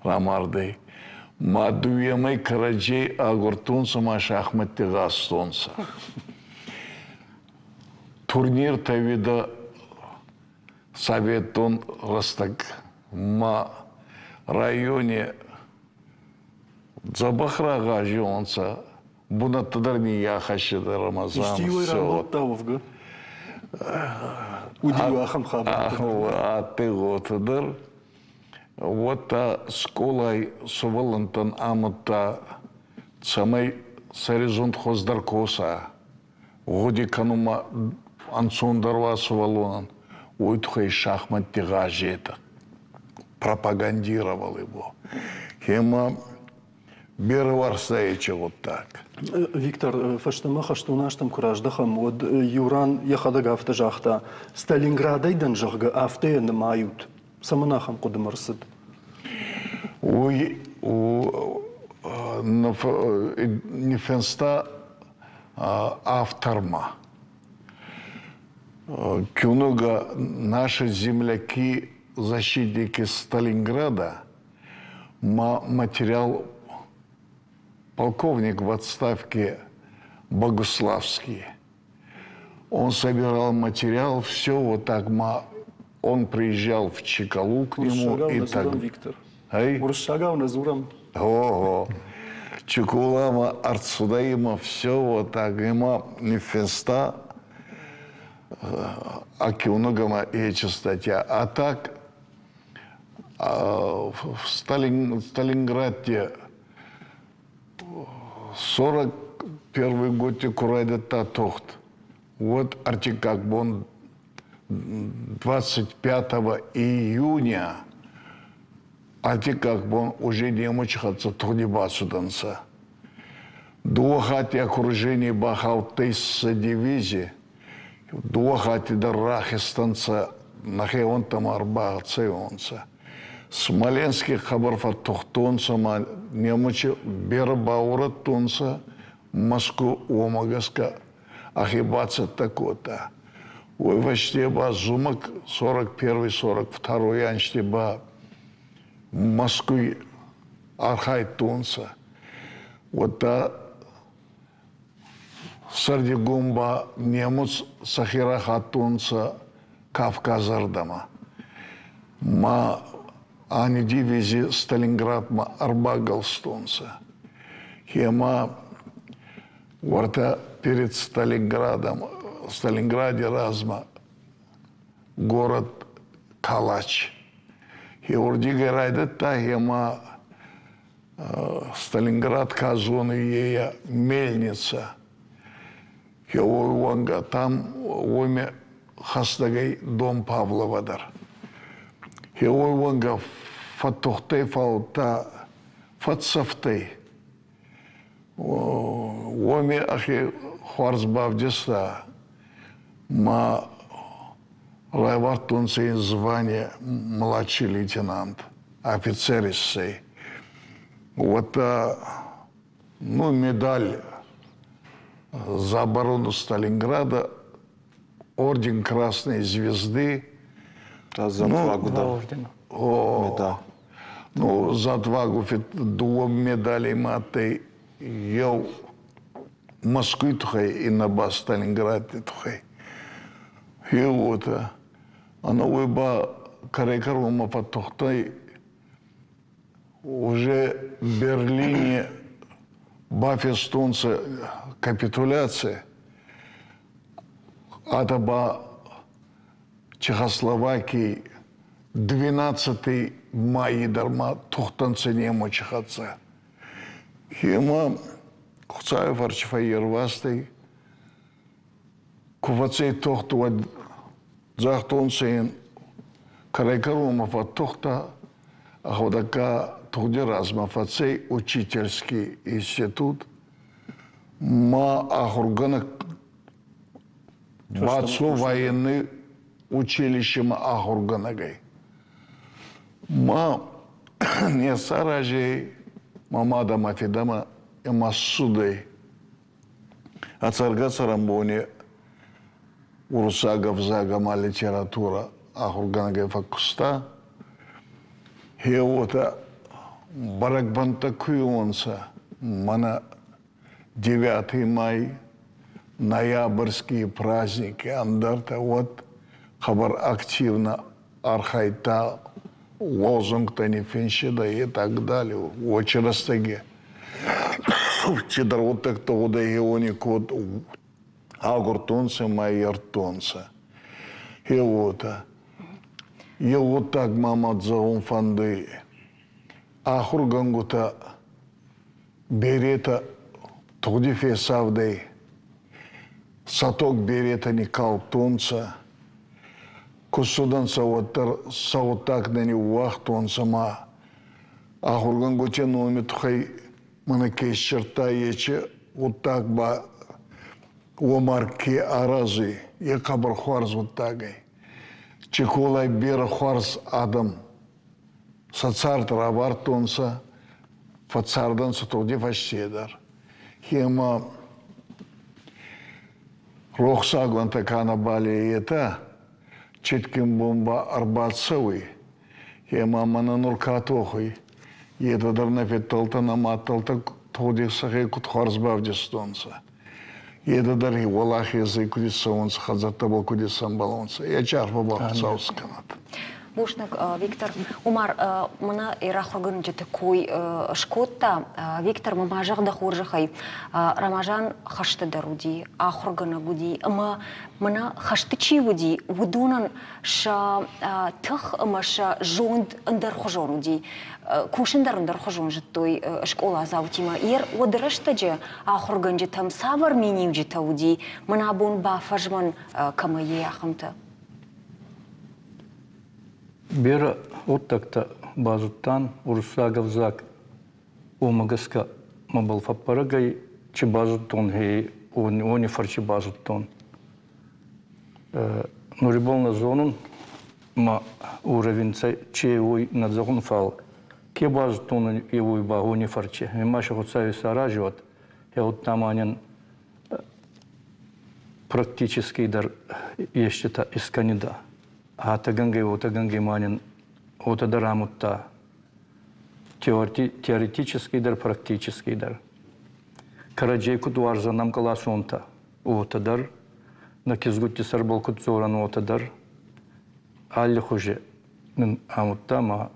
рамардӕй. Ма дууемӕй кӕрӕдзей агурдтонцӕ ма шахмӕтти гъазтонцӕ. Турниртӕ уидӕ советон рӕстӕг ма райони дзӕбӕх рагъазиуонцӕ, бунӕттӕ дӕр ниййахӕссидӕ Рамазан. Ести уой рамбулдта уӕвгӕ? Уыди ахӕм хабӕрттӕ? Адтӕй гъотӕ дӕр. Уӕдта скъолай сувӕллӕнттӕн амудта, цӕмӕй сӕризунд хуӕздӕр коса, гъуди кӕнунмӕ ӕнцондӕр уа сувӕллонӕн, уой туххӕй шахмӕтти гъазетӕ пропагандировал его. Ӕма берӕ уарзта ечи гъуддаг. Виктор, фӕстӕмӕ хӕстон азтӕм куы раздӕхӕм, уӕд иу ран йӕхӕдӕг афтӕ загъта, Сталинградӕй дӕн, зӕгъгӕ, афтӕ йӕ нымайут. Цӕмӕн ахӕм хъуыдымӕ рцыд? Уый не финста автормӕ. Киунугӕ «Наши земляки, защитники Сталинграда» ма материал полковник в отставке Богуславский. Он собирал материал, все вот так. Он приезжал в Чикалу к нему. И так. Виктор. Уруссагау нӕ дзурӕм. Ого. Чиколама ӕрцудӕй все вот так. Ӕма ниффинста о киунугӕмӕ эти статья. А так в Сталинграде 41 год ку райдӕдта тугъд, уӕд ӕртиккаг бон 25 июня ӕртиккаг бон уже немуч хӕццӕ тугъди бацудӕнцӕ. Дууӕ хатти окружение бахаудтӕй сӕ дивизи, дууӕ хатти дӕр рахизтӕнцӕ нӕхеуӕнттӕмӕ ӕрбацӕуонцӕ. Смоленски хъӕбӕр фӕттухтонцӕ ма немучи берӕ бауорӕдтонцӕ, Мӕску уомӕ гӕсгӕ ӕхе бацӕттӕ кодта. Уой фӕсте ба зумӕг 41-42 ӕнзти ба Мӕскуй архайдтонцӕ. Уӕдта сӕрдигон ба немуц сӕхе рахаттонцӕ Кавказӕрдӕмӕ. Ма ани дивизи Сталинградмӕ ӕрбагӕлстонцӕ. Ӕма уӕртӕ перед Сталинградом, Сталингради размӕ город Калач. Уордигӕй райдӕдта ӕма Сталинград ка зоны ея мельница. Уӕнгӕ там уоми хӕстӕгӕй дом Павлова дӕр. Уой уӕнгӕ фӕттухтӕй фаудта фӕццӕфтӕй. Уоми ӕхе хуарз бавдиста ма райвардтонцӕ ин звание младший лейтенант, офицер иссӕй. Уӕдта ну, медаль за оборону Сталинграда, орден Красной Звезды. Да, за отвагу, да. О, да. Ну, за отвагу дууӕ медали ма адтӕй еу Москвы туххӕй, иннӕ ба Сталингради туххӕй. Гье уотӕ. Ӕнӕуой ба кӕрӕй-кӕронмӕ фӕттухтӕй уже Берлини бафестонцӕ капитуляция, атӕ ба Чехословакий 12 майи дӕр ма тухтӕнцӕ немучи хӕццӕ. Ӕма Хуцауи фӕрци фӕййервазтӕй. Ку фӕцӕй тохт, уӕд загътонцӕ ин, кӕрӕй-кӕронмӕ фӕттохта, ӕхуӕдӕгка тугъди размӕ фӕцӕй учительский институт, ма ахургӕнӕг бацо военный училищемӕ ахургӕнӕгӕй. Ма не саразӕй мӕ мадӕ ма фидӕмӕ ӕма ссудӕй. А цӕргӕ-цӕрӕнбони уруссаг ӕвзаг ӕма литературӕ ахургӕнӕгӕй фӕккуста. Гье уотӕ бӕрӕгбӕнттӕ ку уонцӕ, мӕнӕ 9 май, ноябрьские праздники, ӕндӕртӕ, уӕд хъӕбӕр активно архайдта лозунгтӕ ниффинсидӕ и так далее. Уочи рӕстӕги цидӕр гъуддӕгтӕ гъудӕй уони код агурдтонцӕ ма ердтонцӕ. Гье уотӕ. Еу гъуддаг ма мӕ зӕгъун фӕндуй. Ахургӕнгутӕ беретӕ тугъди фесавдӕй, сӕ тог беретӕ никкалдтонцӕ. Ку цудӕнцӕ, уӕддӕр сӕ гъуддаг нӕ ниууагътонцӕ ма ахургӕнгути номи туххӕй мӕнӕ ке иссердта, ечи гъуддаг ба Омар ке аразуй, е хъӕбӕр хуарз гъуддаг ӕй. Чиколай берӕ хуарз адӕм сӕ цард равардтонцӕ, фӕццардӕнцӕ тугъди фӕсте дӕр. Ӕма рохсагуӕнтӕ ка нӕбал етӕ, читгин бон ба ӕрбацӕуй. Ӕма мӕнӕ нур ка тохуй, етӕ дӕр нӕ федтӕлтӕ, нӕ мадтӕлтӕ тугъди сӕхе куд хуарз бавдистонцӕ. Етӕ дӕр уӕлахезӕй куд иссӕуонцӕ, хӕдзӕрттӕбӕл куд исӕмбӕлонцӕ, ечи арфӕ ба Хуцау скӕнӕд. Бузныг, Виктор. Умар, мӕнӕ ирахуыргӕнджыты кой скодта. Виктор, мӕ ма зӕгъ дӕ хорзӕхӕй, Рамазан хӕсты дӕр уыди, ахуыргӕнӕг уыди, ӕмӕ мӕнӕ хӕсты чи уыди, уыдонӕн сӕ тых ӕмӕ сӕ зонд ӕндӕрхуызон уыди. Кусын дӕр ӕндӕрхуызон зыдтой скъоладзаутимӕ. Ер уӕды рӕстӕджы ахуыргӕнджытӕм цавӕр миниуджытӕ уыди, мӕн абон бафӕзмӕн кӕмӕ и, ахӕмтӕ? Берӕ гъуддӕгтӕ базудтан уруссаг ӕвзаг, уомӕ гӕсгӕ мӕбӕл фӕббӕрӕг ӕй, чи базудтон, уони фӕрци базудтон. Нури бон нӕ зонун, ма уровень чи уой нӕ зӕгъун, фал ке базудтон, е уой ба уони фӕрци. Ма си Хуцауи исарази уӕд, ма нин практически дӕр еститӕ искӕнидӕ. Атӕгӕнгӕй, уотӕгӕнгӕй ма нин уотӕ дӕр амудта теоретически дӕр, практически дӕр. Кӕрӕдзей куд уарзӕн ӕмкъласонтӕ, уотӕ дӕр, нӕ кизгутти сӕрбӕл куд дзорӕн, уотӕ дӕр. Аллихузи нин амудта ма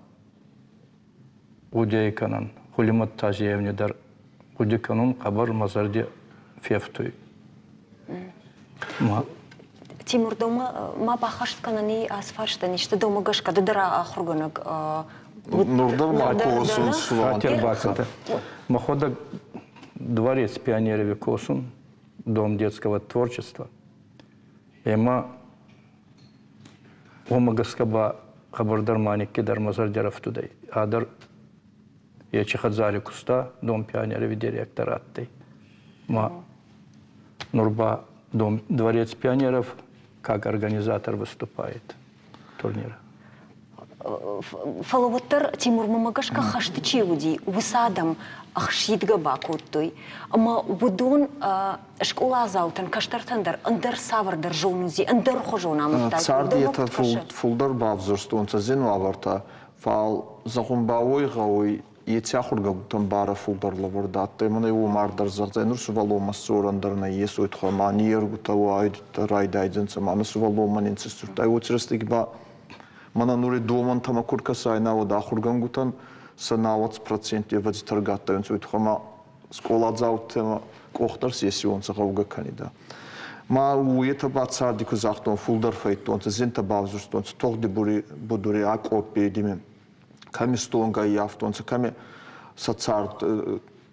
гъудей кӕнӕн. Хулимат Тазиевни дӕр гъуди кӕнун хъӕбӕр мӕ зӕрди фефтуй. Тимур, дӕумӕ ма баххӕст кӕнӕн и ацы фарстӕн исты дӕумӕ гӕсгӕ ды дӕр ахуыргӕнӕг Нур дӕр ма косун Хатир Мӕхуӕдӕг дворец пионерови косун, дом детского творчества. Ӕма уомӕ гӕсгӕ ба хъӕбӕрдӕр ма никкидӕр мӕ зӕрди ӕрӕфтудӕй. Ӕдӕр ечи хӕдзари куста, дом пионерови директор адтӕй. Ма нур ба дом дворец пионеров как организатор выступает турнира. Фӕлӕ уӕддӕр Тимурмӕ гӕсгӕ хӕсты чи уыди, уыцы адӕм ӕхсидгӕ бакодтой. Ӕмӕ уыдон скъоладзаутӕн, кӕстӕртӕн дӕр ӕндӕр цавӕрдӕр зонындзи, ӕндӕрхуызон амыдта. Царди етӕ фулдӕр бавзурстонцӕ зин уавӕртӕ, фал зӕгъун ба уой гъӕуй, еци ахургӕнгутӕн барӕ фулдӕр лӕвӕрд адтӕй. Мӕнӕ Умар дӕр зӕгъдзӕй, нур сувӕллонмӕ сдзорӕн дӕр нӕййес, уой туххӕй ма ниййергутӕ уайдта райдайдзӕнцӕ, ма нӕ сувӕллонмӕ неци сдзурдтай. Уоци рӕстӕги ба мӕнӕ нури домӕнтӕмӕ ку ркӕсайнӕ, уӕд ахургӕнгутӕн сӕ науӕдз процент ӕвӕдзи тӕргӕ адтайонцӕ, уой туххӕй ма скъоладзаутӕмӕ къох дӕр сесионцӕ гъӕугӕ кӕнидӕ. Ма уетӕ ба царди ку загътон, фулдӕр фӕйдтонцӕ, зинтӕ бавзурстонцӕ, тугъди будури акъоппи дими кӕми стонгӕй ӕййафтонцӕ, кӕми сӕ цард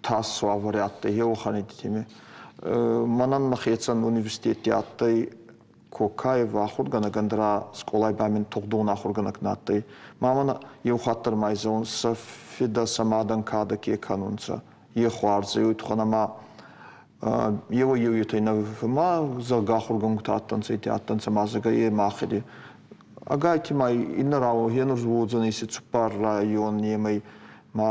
тас уавӕри адтӕй, еуӕхӕн теми. Мӕнӕн мӕхецӕн университетти адтӕй Кокаев ахургӕнӕг, ӕндӕра скъолай ба мин тугъдон ахургӕнӕг нӕ адтӕй. Ма мӕн еу хатт дӕр ма изӕун, сӕ фидӕ сӕ мадӕн кадӕ ке кӕнунцӕ, е хуарз ӕй, уой туххӕн ӕма еуӕй-еуетӕй нӕ ма, зӕгъгӕ, ахургӕнгутӕ адтӕнцӕ, ити адтӕнцӕ ма, зӕгъгӕ, е махеди. Ӕгайтима иннӕ рауӕн гьенур уодзӕнӕй ци цуппар районемӕй ма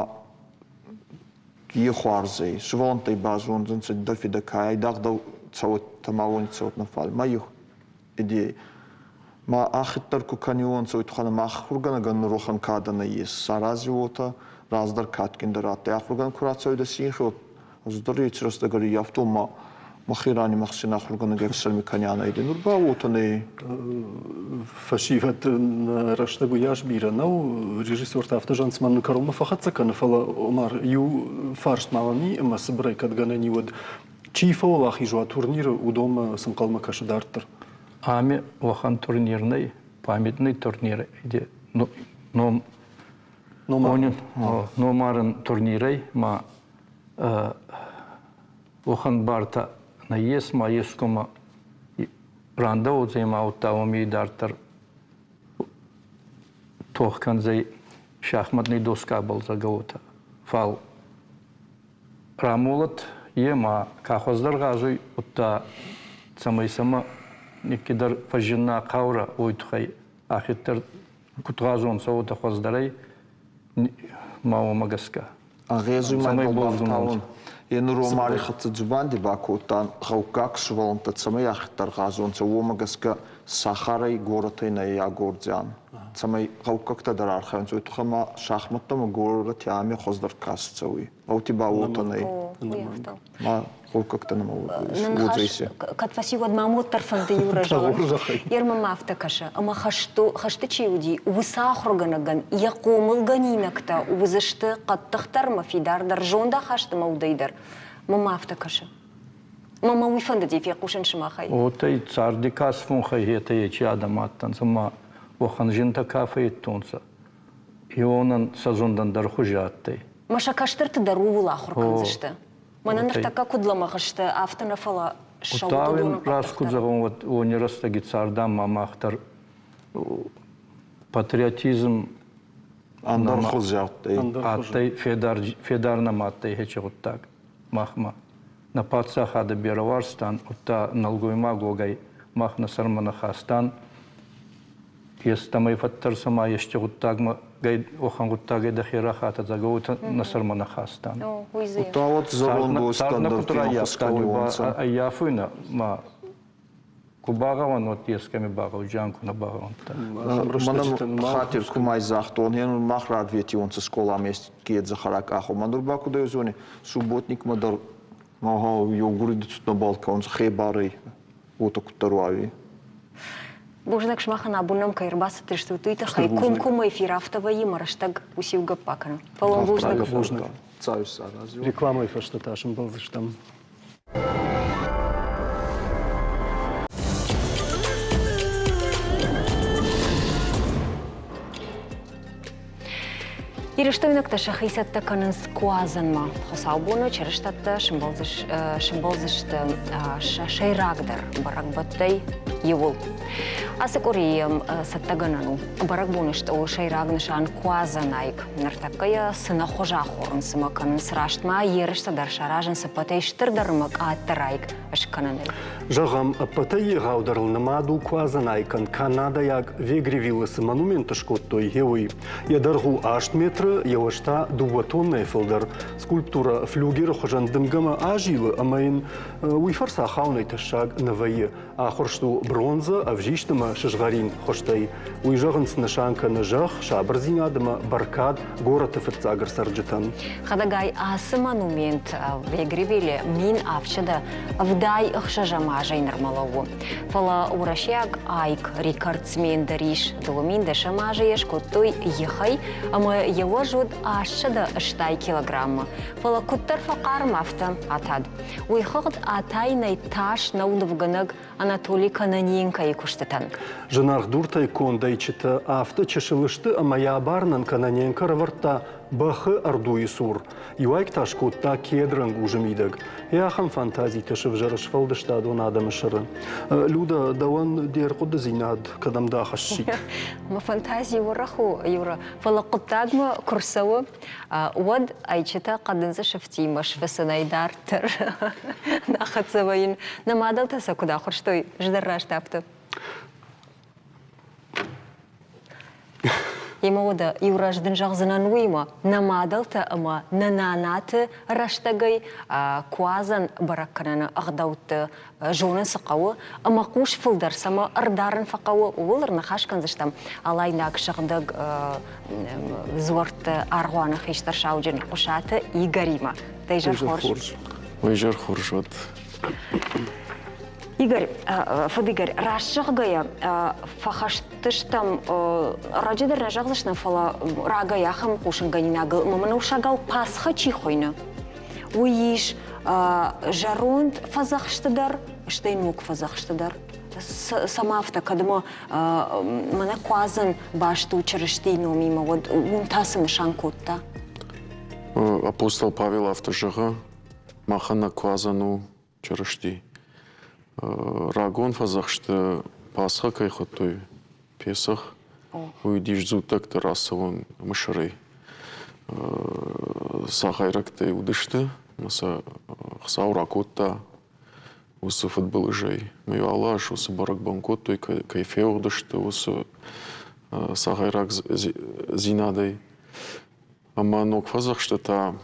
е хуарз ӕй. Сувӕллӕнттӕй базондзӕнцӕ дӕ фидӕ ка айдагъ дӕу цӕуӕттӕ ма уони цӕуӕт нӕ, фал ма идея. Ма ахиддӕр ку кӕниуонцӕ, уой туххӕн ӕма ахургӕнӕгӕн нурохӕн кадӕ нӕййес. Сарази уотӕ раздӕр кадгиндӕр адтӕй. Ахургӕнӕг ку рацӕуидӕ синхи, ӕз дӕр еци рӕстӕг ӕрӕййафтон ма мӕхе ранимӕхсин ахургӕнӕг ӕфсӕрми кӕнианӕ. Нур ба уотӕ нӕй. Фӕсивӕд рӕстӕг уыйас бирӕ нӕу. Режиссертӕ афтӕ зӕгъынц, мӕн кӕронмӕ фӕхӕццӕ кӕны, фӕлӕ Омар, иу фарст ма мӕм и, ӕмӕ цыбырӕй кӕд гӕнӕн и, уӕд чи фӕуӕлахиз уа турниры, уыдонмӕ цы нхъӕлмӕ кӕсы дарддӕр? Ами уӕхӕн турнир нӕй, памятный турнир, ном номарӕн турнирӕй ма уӕхӕн бартӕ нӕййес ма ескумӕ рандӕуодзӕй ма удта уоми идарддӕр тох кӕндзӕй шахматный доскабӕл зӕгъгӕ уотӕ. Фал рамолӕд е ма ка хуӕздӕр гъазуй, удта цӕмӕй сӕмӕ никкидӕр фӕззинна хъаурӕ, уой туххӕй ахиддӕр куд гъазонцӕ, уотӕ хуӕздӕрӕй ма уомӕ гӕсгӕ. Ӕгъезуй ма бафтаун. Е нур Омари хӕццӕ дзубанди бакодтан, гъӕуккаг сувӕллӕнттӕ цӕмӕй ахиддӕр гъазонцӕ, уомӕ гӕсгӕ сахарӕй, горӕтӕй нӕ агордзиан. Цӕмӕй гъӕуккӕгтӕ дӕр архайунцӕ, уой туххӕй ма шахмӕттӕмӕ горӕти ами хуӕздӕр каст цӕуй. Гъӕути ба уотӕ нӕй. Ма гъӕуккӕгтӕ нӕма уодзӕйсе. Кӕд фӕсивӕд ма уӕддӕр фӕнды иу рӕзӕгъын. Ермӕ ма афтӕ кӕсы, ӕмӕ хӕсты чи уыди, уыцы ахуыргӕнӕгӕн йӕ хъомылгӕнинӕгтӕ уыдзысты хъӕддыхдӕр ӕмӕ фидардӕр зондахаст ӕмӕ удӕй дӕр. Мӕ афтӕ кӕсы. Мӕ уый фӕндыди фехъусын сымахӕй. Отӕй царди касфунхӕй хетӕ ечи адӕм адтӕнцӕ ма уӕхӕн зинтӕ ка фӕййидтонцӕ, ионӕн сӕ зундӕн дӕр хузи адтӕй. Мӕ сӕ кӕстӕрты дӕр ууыл ахуыр кӕндзысты. Мӕнӕ ныртӕккӕ куыд лӕмӕгъ сты, афтӕ нӕ, фӕлӕ сӕ уыдоны раст куыд зӕгъон, уӕд уони рӕстӕги цардан ма мах дӕр патриотизм ӕндӕр хузи адтӕй. Адтӕй федар, федар нӕма адтӕй хечи гъуддаг махмӕ. Нӕ паддзахадӕ берӕ уарзтан, удта нӕлгоймаг уогӕй мах нӕ сӕрмӕ нӕ хастан. Естӕмӕй фӕттӕрсӕ ма ести гъуддагмӕ уӕхӕн гъуддагӕй дӕхе рахатӕ, зӕгъгӕ, уотӕ нӕ сӕрмӕ нӕ хастан. Удта уӕд зӕронд Цард нӕ куд раййафта, уой ба ӕййафуй нӕ ма ку багъӕуӕн, уӕд ескӕми багъӕуджиан, ку нӕ багъӕуӕнтта. Мӕнӕн хатир кумӕй загътон, мах рарветиуонцӕ скъоламӕ ке дзӕхӕра къахумӕ. Нур ба куд зони, субботникмӕ дӕр еугур нӕбал кӕунцӕ хебарӕй, уотӕ куддӕр уави. Бузныг сымахӕн абон нӕм кӕй ӕрбацыдыстут, уый тыххӕй комкоммӕ эфир афтӕ вӕййы мӕ рӕстӕг уыциу гӕпп бакӕнын. Фӕлӕ бузныг. Бузныг. Рекламӕйы фӕстӕ та сӕмбӕлдзыстӕм. Ирыстойнӕгтӕ сӕхи цӕттӕ кӕнынц куадзӕнмӕ. Хуыцаубоны чырыстӕттӕ сымбӕлдзысты сӕ сӕйрагдӕр бӕрӕгбӕттӕй иуыл. Ацы къуырийы цӕттӕгӕнӕн у. Бӕрӕгбоны стъолы сӕйраг нысан куадзӕнайк. Ныртӕккӕ йӕ цы нӕ хуыз ахорынц ӕмӕ кӕнынц рӕстмӕ ерыстӕ дӕр саразынц ӕппӕтӕй стырдӕр ӕмӕ къаддӕр айк скӕнынӕй. Зӕгъӕм, ӕппӕтӕй егъаудӕрыл нымад у куадзӕнайкӕн канадӕйаг Вегревиллы цы монумент скодтой, гъе уый. Йӕ дӕргъ у 8 метры, йӕ уӕз та 2 тоннӕйы фылдӕр. Скульптурӕ флюгеры хуызӕн дымгӕмӕ азилы ӕмӕ йын уый фӕрцы ахауынӕй тӕссаг нӕ вӕййы. Ахуырст у бронзӕ, ӕвзист ӕмӕ сызгъӕрин хуызтӕй. Уый зӕгъынц нысан кӕны зӕхх, сабырдзинад ӕмӕ бӕркад горӕты фыццаг ӕрцӕрджытӕн. Хӕдӕгай ацы монумент Вегревеле 1776 азӕй нырмӕ лӕууы. Фӕлӕ уӕрӕсейаг айк рекордсмен дӕр ис. 2010 азы йӕ скодтой ехӕй ӕмӕ йӕ уӕз уыд 880 килограммы. Фӕлӕ куыддӕр фӕхъарм, афтӕ атад. Уый хыгъд атайынӕй тас нӕу нывгӕнӕг Анатолий Каноненкойы куыстытӕн. Зынаргъ дуртӕй конд ӕйчытӕ афтӕ чысыл сты, ӕмӕ йӕ абарынӕн Каноненко ӕрӕвӕрдта бӕхы ӕрдуйы цур. Иу айк та скодта кедрӕнгузы мидӕг. Йӕ ахӕм фантазитӕ сывзӕры сфӕлдыстадон адӕмы сӕры. Люда, дӕуӕн де рхъуыдыдзинад кӕдӕм дӕ ахӕссид? Мӕ фантази уӕрӕх у, Юра, фӕлӕ хъуыддагмӕ куы рцӕуы, уӕд ӕйчытӕ хъӕдындзы сыфтимӕ сфыцынӕй дарддӕр нӕ хӕццӕ вӕййын. Нӕ мадӕлтӕ сӕ куыд ахуырстой, ӕз дӕр раст афтӕ. Емӕ уӕдӕ иу раз дын зӕгъдзынӕн уыимӕ, нӕ мадӕлтӕ ӕмӕ нӕ нанаты рӕстӕгӕй куадзӕн бӕрӕг кӕныны ӕгъдӕутты зонын цы хъӕуы ӕмӕ хъус фылдӕр цӕмӕ ӕрдарын фӕхъӕуы, ууыл ӕрныхас кӕндзыстӕм алайнаг сыгъдӕг дзуӕртты аргъуаны хистӕр сауджын Хъуысаты Игоримӕ. Дӕ изӕр хорз. Уӕ изӕр хорз уӕд. Игорь, фыд Игорь, раст зӕгъгӕйӕ, фӕхӕстыстӕм, раджы дӕр нӕ зӕгъдзыстӕм, фӕлӕ рагӕй ахӕм хъусынгӕнинагыл ӕмӕ мын урсагау Пасха чи хуыйны, уый ис зӕронд фӕдзӕхсты дӕр, стӕй ног фӕдзӕхсты дӕр. Цӕмӕ афтӕ, кӕд ӕмӕ мӕнӕ куадзӕн баст у Чырыстийы номимӕ, уӕд уым та цы нысан кодта? Апостол Павел афтӕ зӕгъы, махӕн нӕ куадзӕн у Чырысти. Рагон фӕдзӕхсты Пасха кӕй хуыдтой, Песах, уый уыдис дзуттӕгты рацӕуӕн Мысырӕй. Цагъайрӕгтӕй уыдысты, ӕмӕ сӕ Хуыцау ракодта уыцы фыдбылызӕй. Ӕмӕ иу алы аз уыцы бӕрӕгбон кодтой, кӕй феуӕгъд сты, уыцы цагъайрагдзинадӕй. Ӕмӕ ног фӕдзӕхсты та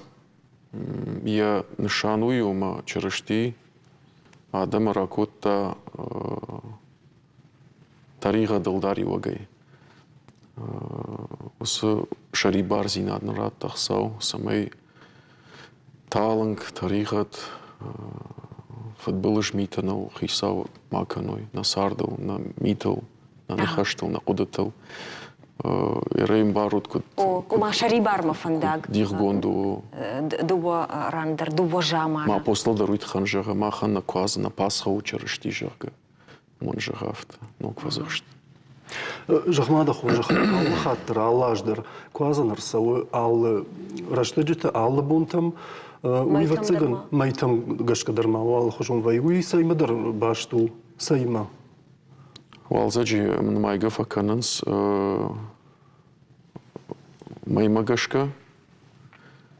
Йӕ нысан уый у, ӕмӕ Чырысти адӕмы ракодта тӕригъӕдыл дариуӕгӕй. Уыцы сӕрибардзинад нын радта Хуыцау, цӕмӕй талынг, тӕригъӕд, фыдбылыз митӕ ныл хицау ма кӕной нӕ цардыл, нӕ митыл. нӕ ныхӕстыл, нӕ хъуыдытыл. Ерӕй ӕмбарут, куыд... Ома сӕрибармӕ фӕндаг. Дихгонд у. Дыууӕ ран дӕр, дыууӕ заманы. Ма апостол дӕр уый тыххӕн зӕгъы, махӕн нӕ куадзы, нӕ Пасха у Чырысти, зӕгъгӕ. Уымӕн зӕгъы афтӕ, ног фӕдзӕхст. Зӕгъ-ма дӕ хорзӕх, алы хатт дӕр, алы аз дӕр куадзӕн ӕрцӕуы алы рӕстӕджыты, алы бонтӕм. Уый, ӕвӕццӕгӕн, мӕйтӕм гӕсгӕ дӕр ма алыхуызон вӕййы. Уый цӕимӕ дӕр баст у, цӕимӕ? Уалдзӕджы нымайгӕ фӕкӕнынц мӕймӕ гӕсгӕ,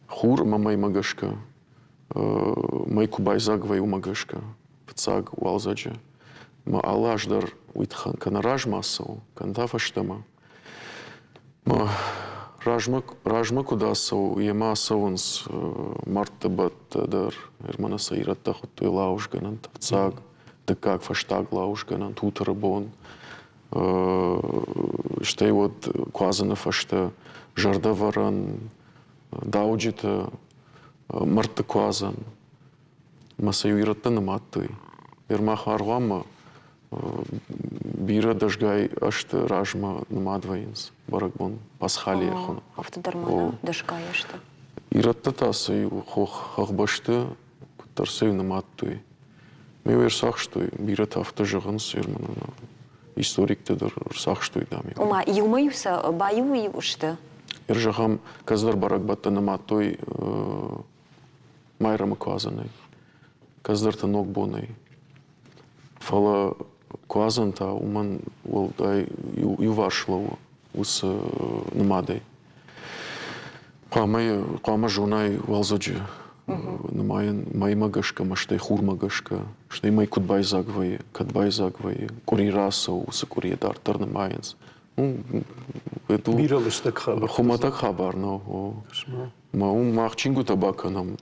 хур ӕмӕ мӕймӕ гӕсгӕ. Мӕй куы байдзаг вӕййы, уымӕ гӕсгӕ фыццаг уалдзӕджы. Ӕмӕ алы аз дӕр уый тыххӕн кӕнӕ размӕ ацӕуы, кӕнӕ та фӕстӕмӕ. Размӕ, размӕ куыд ацӕуы, йемӕ ацӕуынц мӕрдты бӕттӕ дӕр. Ерманы сӕ ирӕттӕ хуыдтой лауызгӕнӕнтӕ. Фыццаг, дыккаг, фӕстаг лауызгӕнӕн, Тутыры бон. Стӕй уӕд куадзӕны фӕстӕ зӕрдӕвӕрӕн, дауджытӕ, мӕрдты куадзӕн. Ӕмӕ сӕ иу ирӕттӕ нымадтой. Ермах аргъуанмӕ бирӕ дӕсгай ӕзты размӕ нымад вӕййынц бӕрӕгбон Пасхалийӕ хуыны. Афтӕ дӕр ма дӕсгай ӕзты. Ирӕттӕ та сӕ иу хох хӕхбӕсты куыддӕр сӕ иу нымадтой. Ме ӕрцахстой, бирӕтӕ афтӕ зӕгъынц, историктӕ дӕр ӕрцахстой, дам. Ома иумӕ-иу сӕ баиу сты? Зӕгъӕм, кӕцыдӕр бӕрӕгбӕттӕ нымадтой Майрӕмы куадзӕнӕй, кӕцыдӕртӕ Ногбонӕй. Фӕлӕ куадзӕн та уымӕн уӕлдай иуварс лӕууы уыцы нымадӕй. Хъуамӕ, хъуамӕ зонай уалдзӕджы нымайӕн мӕймӕ гӕсгӕ ӕмӕ стӕй хурмӕ гӕсгӕ, стӕй мӕй куыд байдзаг вӕййы, кӕд байдзаг вӕййы, къуыри рацӕуы, уыцы къуырийӕ дарддӕр нымайынц. Бирӕ лыстӕг хабар. Хуымӕтӕг хабар нӕу. Ма уым мах чингуытӕ бакӕнӕм,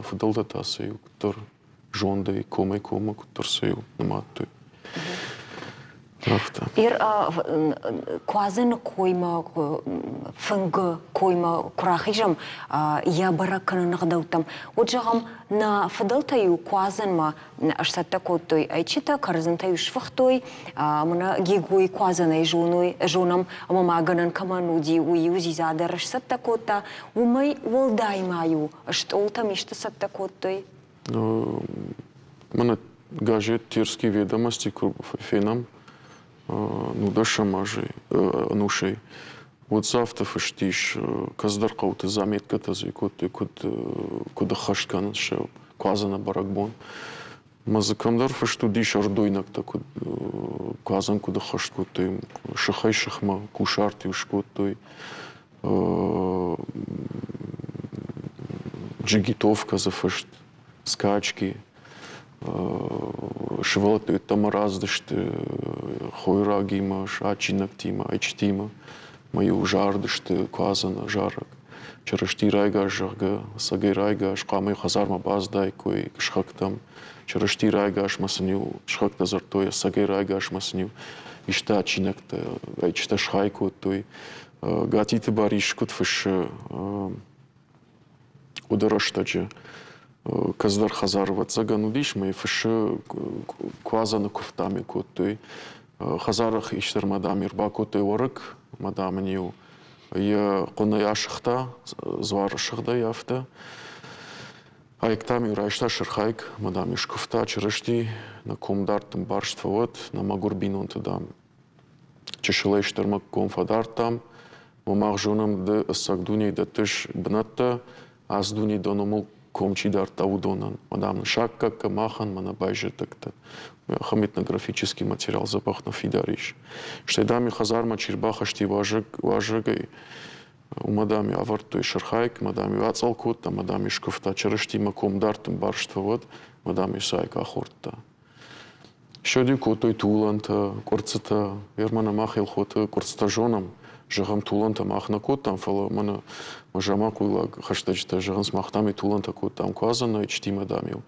фыдӕлтӕ та сӕ иу куыддӕр зондӕй комӕй-коммӕ куыддӕр сӕ иу нымадтой. Афтӕ. Ир куадзӕны коймӕ, фынгы коймӕ куы рахизӕм, йӕ бӕрӕг кӕныны ӕгъдӕуттӕм, уӕд зӕгъӕм, нӕ фыдӕлтӕ-иу куадзӕнмӕ ӕрцӕттӕ кодтой ӕйчытӕ, кӕрдзынтӕ-иу сфыхтой, мӕнӕ Гигойы куадзӕнӕй зоной, зонӕм, ӕмӕ ма гӕнӕн кӕмӕн уыди, уый-иу дзидза дӕр сцӕттӕ кодта. Уымӕй уӕлдай ма-иу стъолтӕм исты цӕттӕ кодтой? Мӕнӕ газет «Терские ведомости» куы фенӕм, нудӕсӕм азы ӕнусӕй. Уӕд дзы афтӕ фыст ис, кӕцыдӕр хъӕуты заметкӕтӕ дзы кодтой, куыд, куыд ӕххӕст кӕнынц сӕ куадзӕны бӕрӕгбон. Мӕ дзы кӕмдӕр фыст уыдис ӕрдойнӕгтӕ куыд куадзӕн куыд ӕххӕст кодтой, сыхӕй сыхмӕ кусарт-иу скодтой, джигитовкӕ дзы фыст, скачки. Сывӕллӕттӕ йеддӕмӕ рацыдысты хойрагимӕ, адджинӕгтимӕ, ӕйчытимӕ. Мӕ-иу зарыдысты куадзӕны зарӕг. Чырысти райгас, зӕгъгӕ, ӕцӕгӕй райгас, хъуамӕ хӕдзармӕ баздаиккой сыхӕгтӕм. Чырысти райгас мӕ сын-иу сыхӕгтӕ дзырдтой, ӕцӕгӕй райгас мӕ сын-иу исты адджинӕгтӕ, ӕйчытӕ схай кодтой. Гатиты Барис куыд фыссы, уыды рӕстӕджы кӕцыдӕр хӕдзары ӕвӕццӕгӕн уыдис, мӕ фыссы куадзӕны куывдтам кодтой. Хӕдзары хистӕрмӕ, дам, ӕрбакодтой уӕрыкк, ӕмӕ, дам, ын-иу йӕ хъуынӕй асыгъта, дзуары сыгъдӕй афтӕ. Айк, дам-иу райста сырх айк, ӕмӕ, дам-иу скуывта Чырысти, нӕ комдард дын барст фӕуӕд, нӕ мӕгуыр бинонты, дам, чысылӕй стырмӕ ком фӕдардтам, мах зонӕм, ды ӕцӕг дунейы дӕттыс бынӕттӕ, ацы дунейы дӕ номыл ком чи дардта, уыдонӕн. Мадам саккӕгтӕ махӕн, мӕнӕ байзӕддӕгтӕ. Ахӕм этнографический материал дзӕбӕх нӕ фидар ис. Стӕй, дам, хӕдзармӕ чи рбахызти уазӕг, уазӕгӕй, уымӕ, дам, ӕвӕрдтой сырх айк, мӕ, дам, ацъӕл кодта, мӕ, дам, скуывта Чырыстимӕ комдард ӕмбӕрзт фӕуӕд, мӕ, дам, сӕ айк ахордта. Ссӕд-иу кодтой тулӕнтӕ, къуырццытӕ. Ермӕнӕ мах Елхоты къуырццытӕ зонӕм. Зӕгъӕм, тулӕнтӕ мах нӕ кодтам, фӕлӕ мӕнӕ мӕ заманхъуйлаг хӕстӕджытӕ зӕгъынц, мах дам-иу тулӕнтӕ кодтам куадзӕнӕй, Чтимӕ дам-иу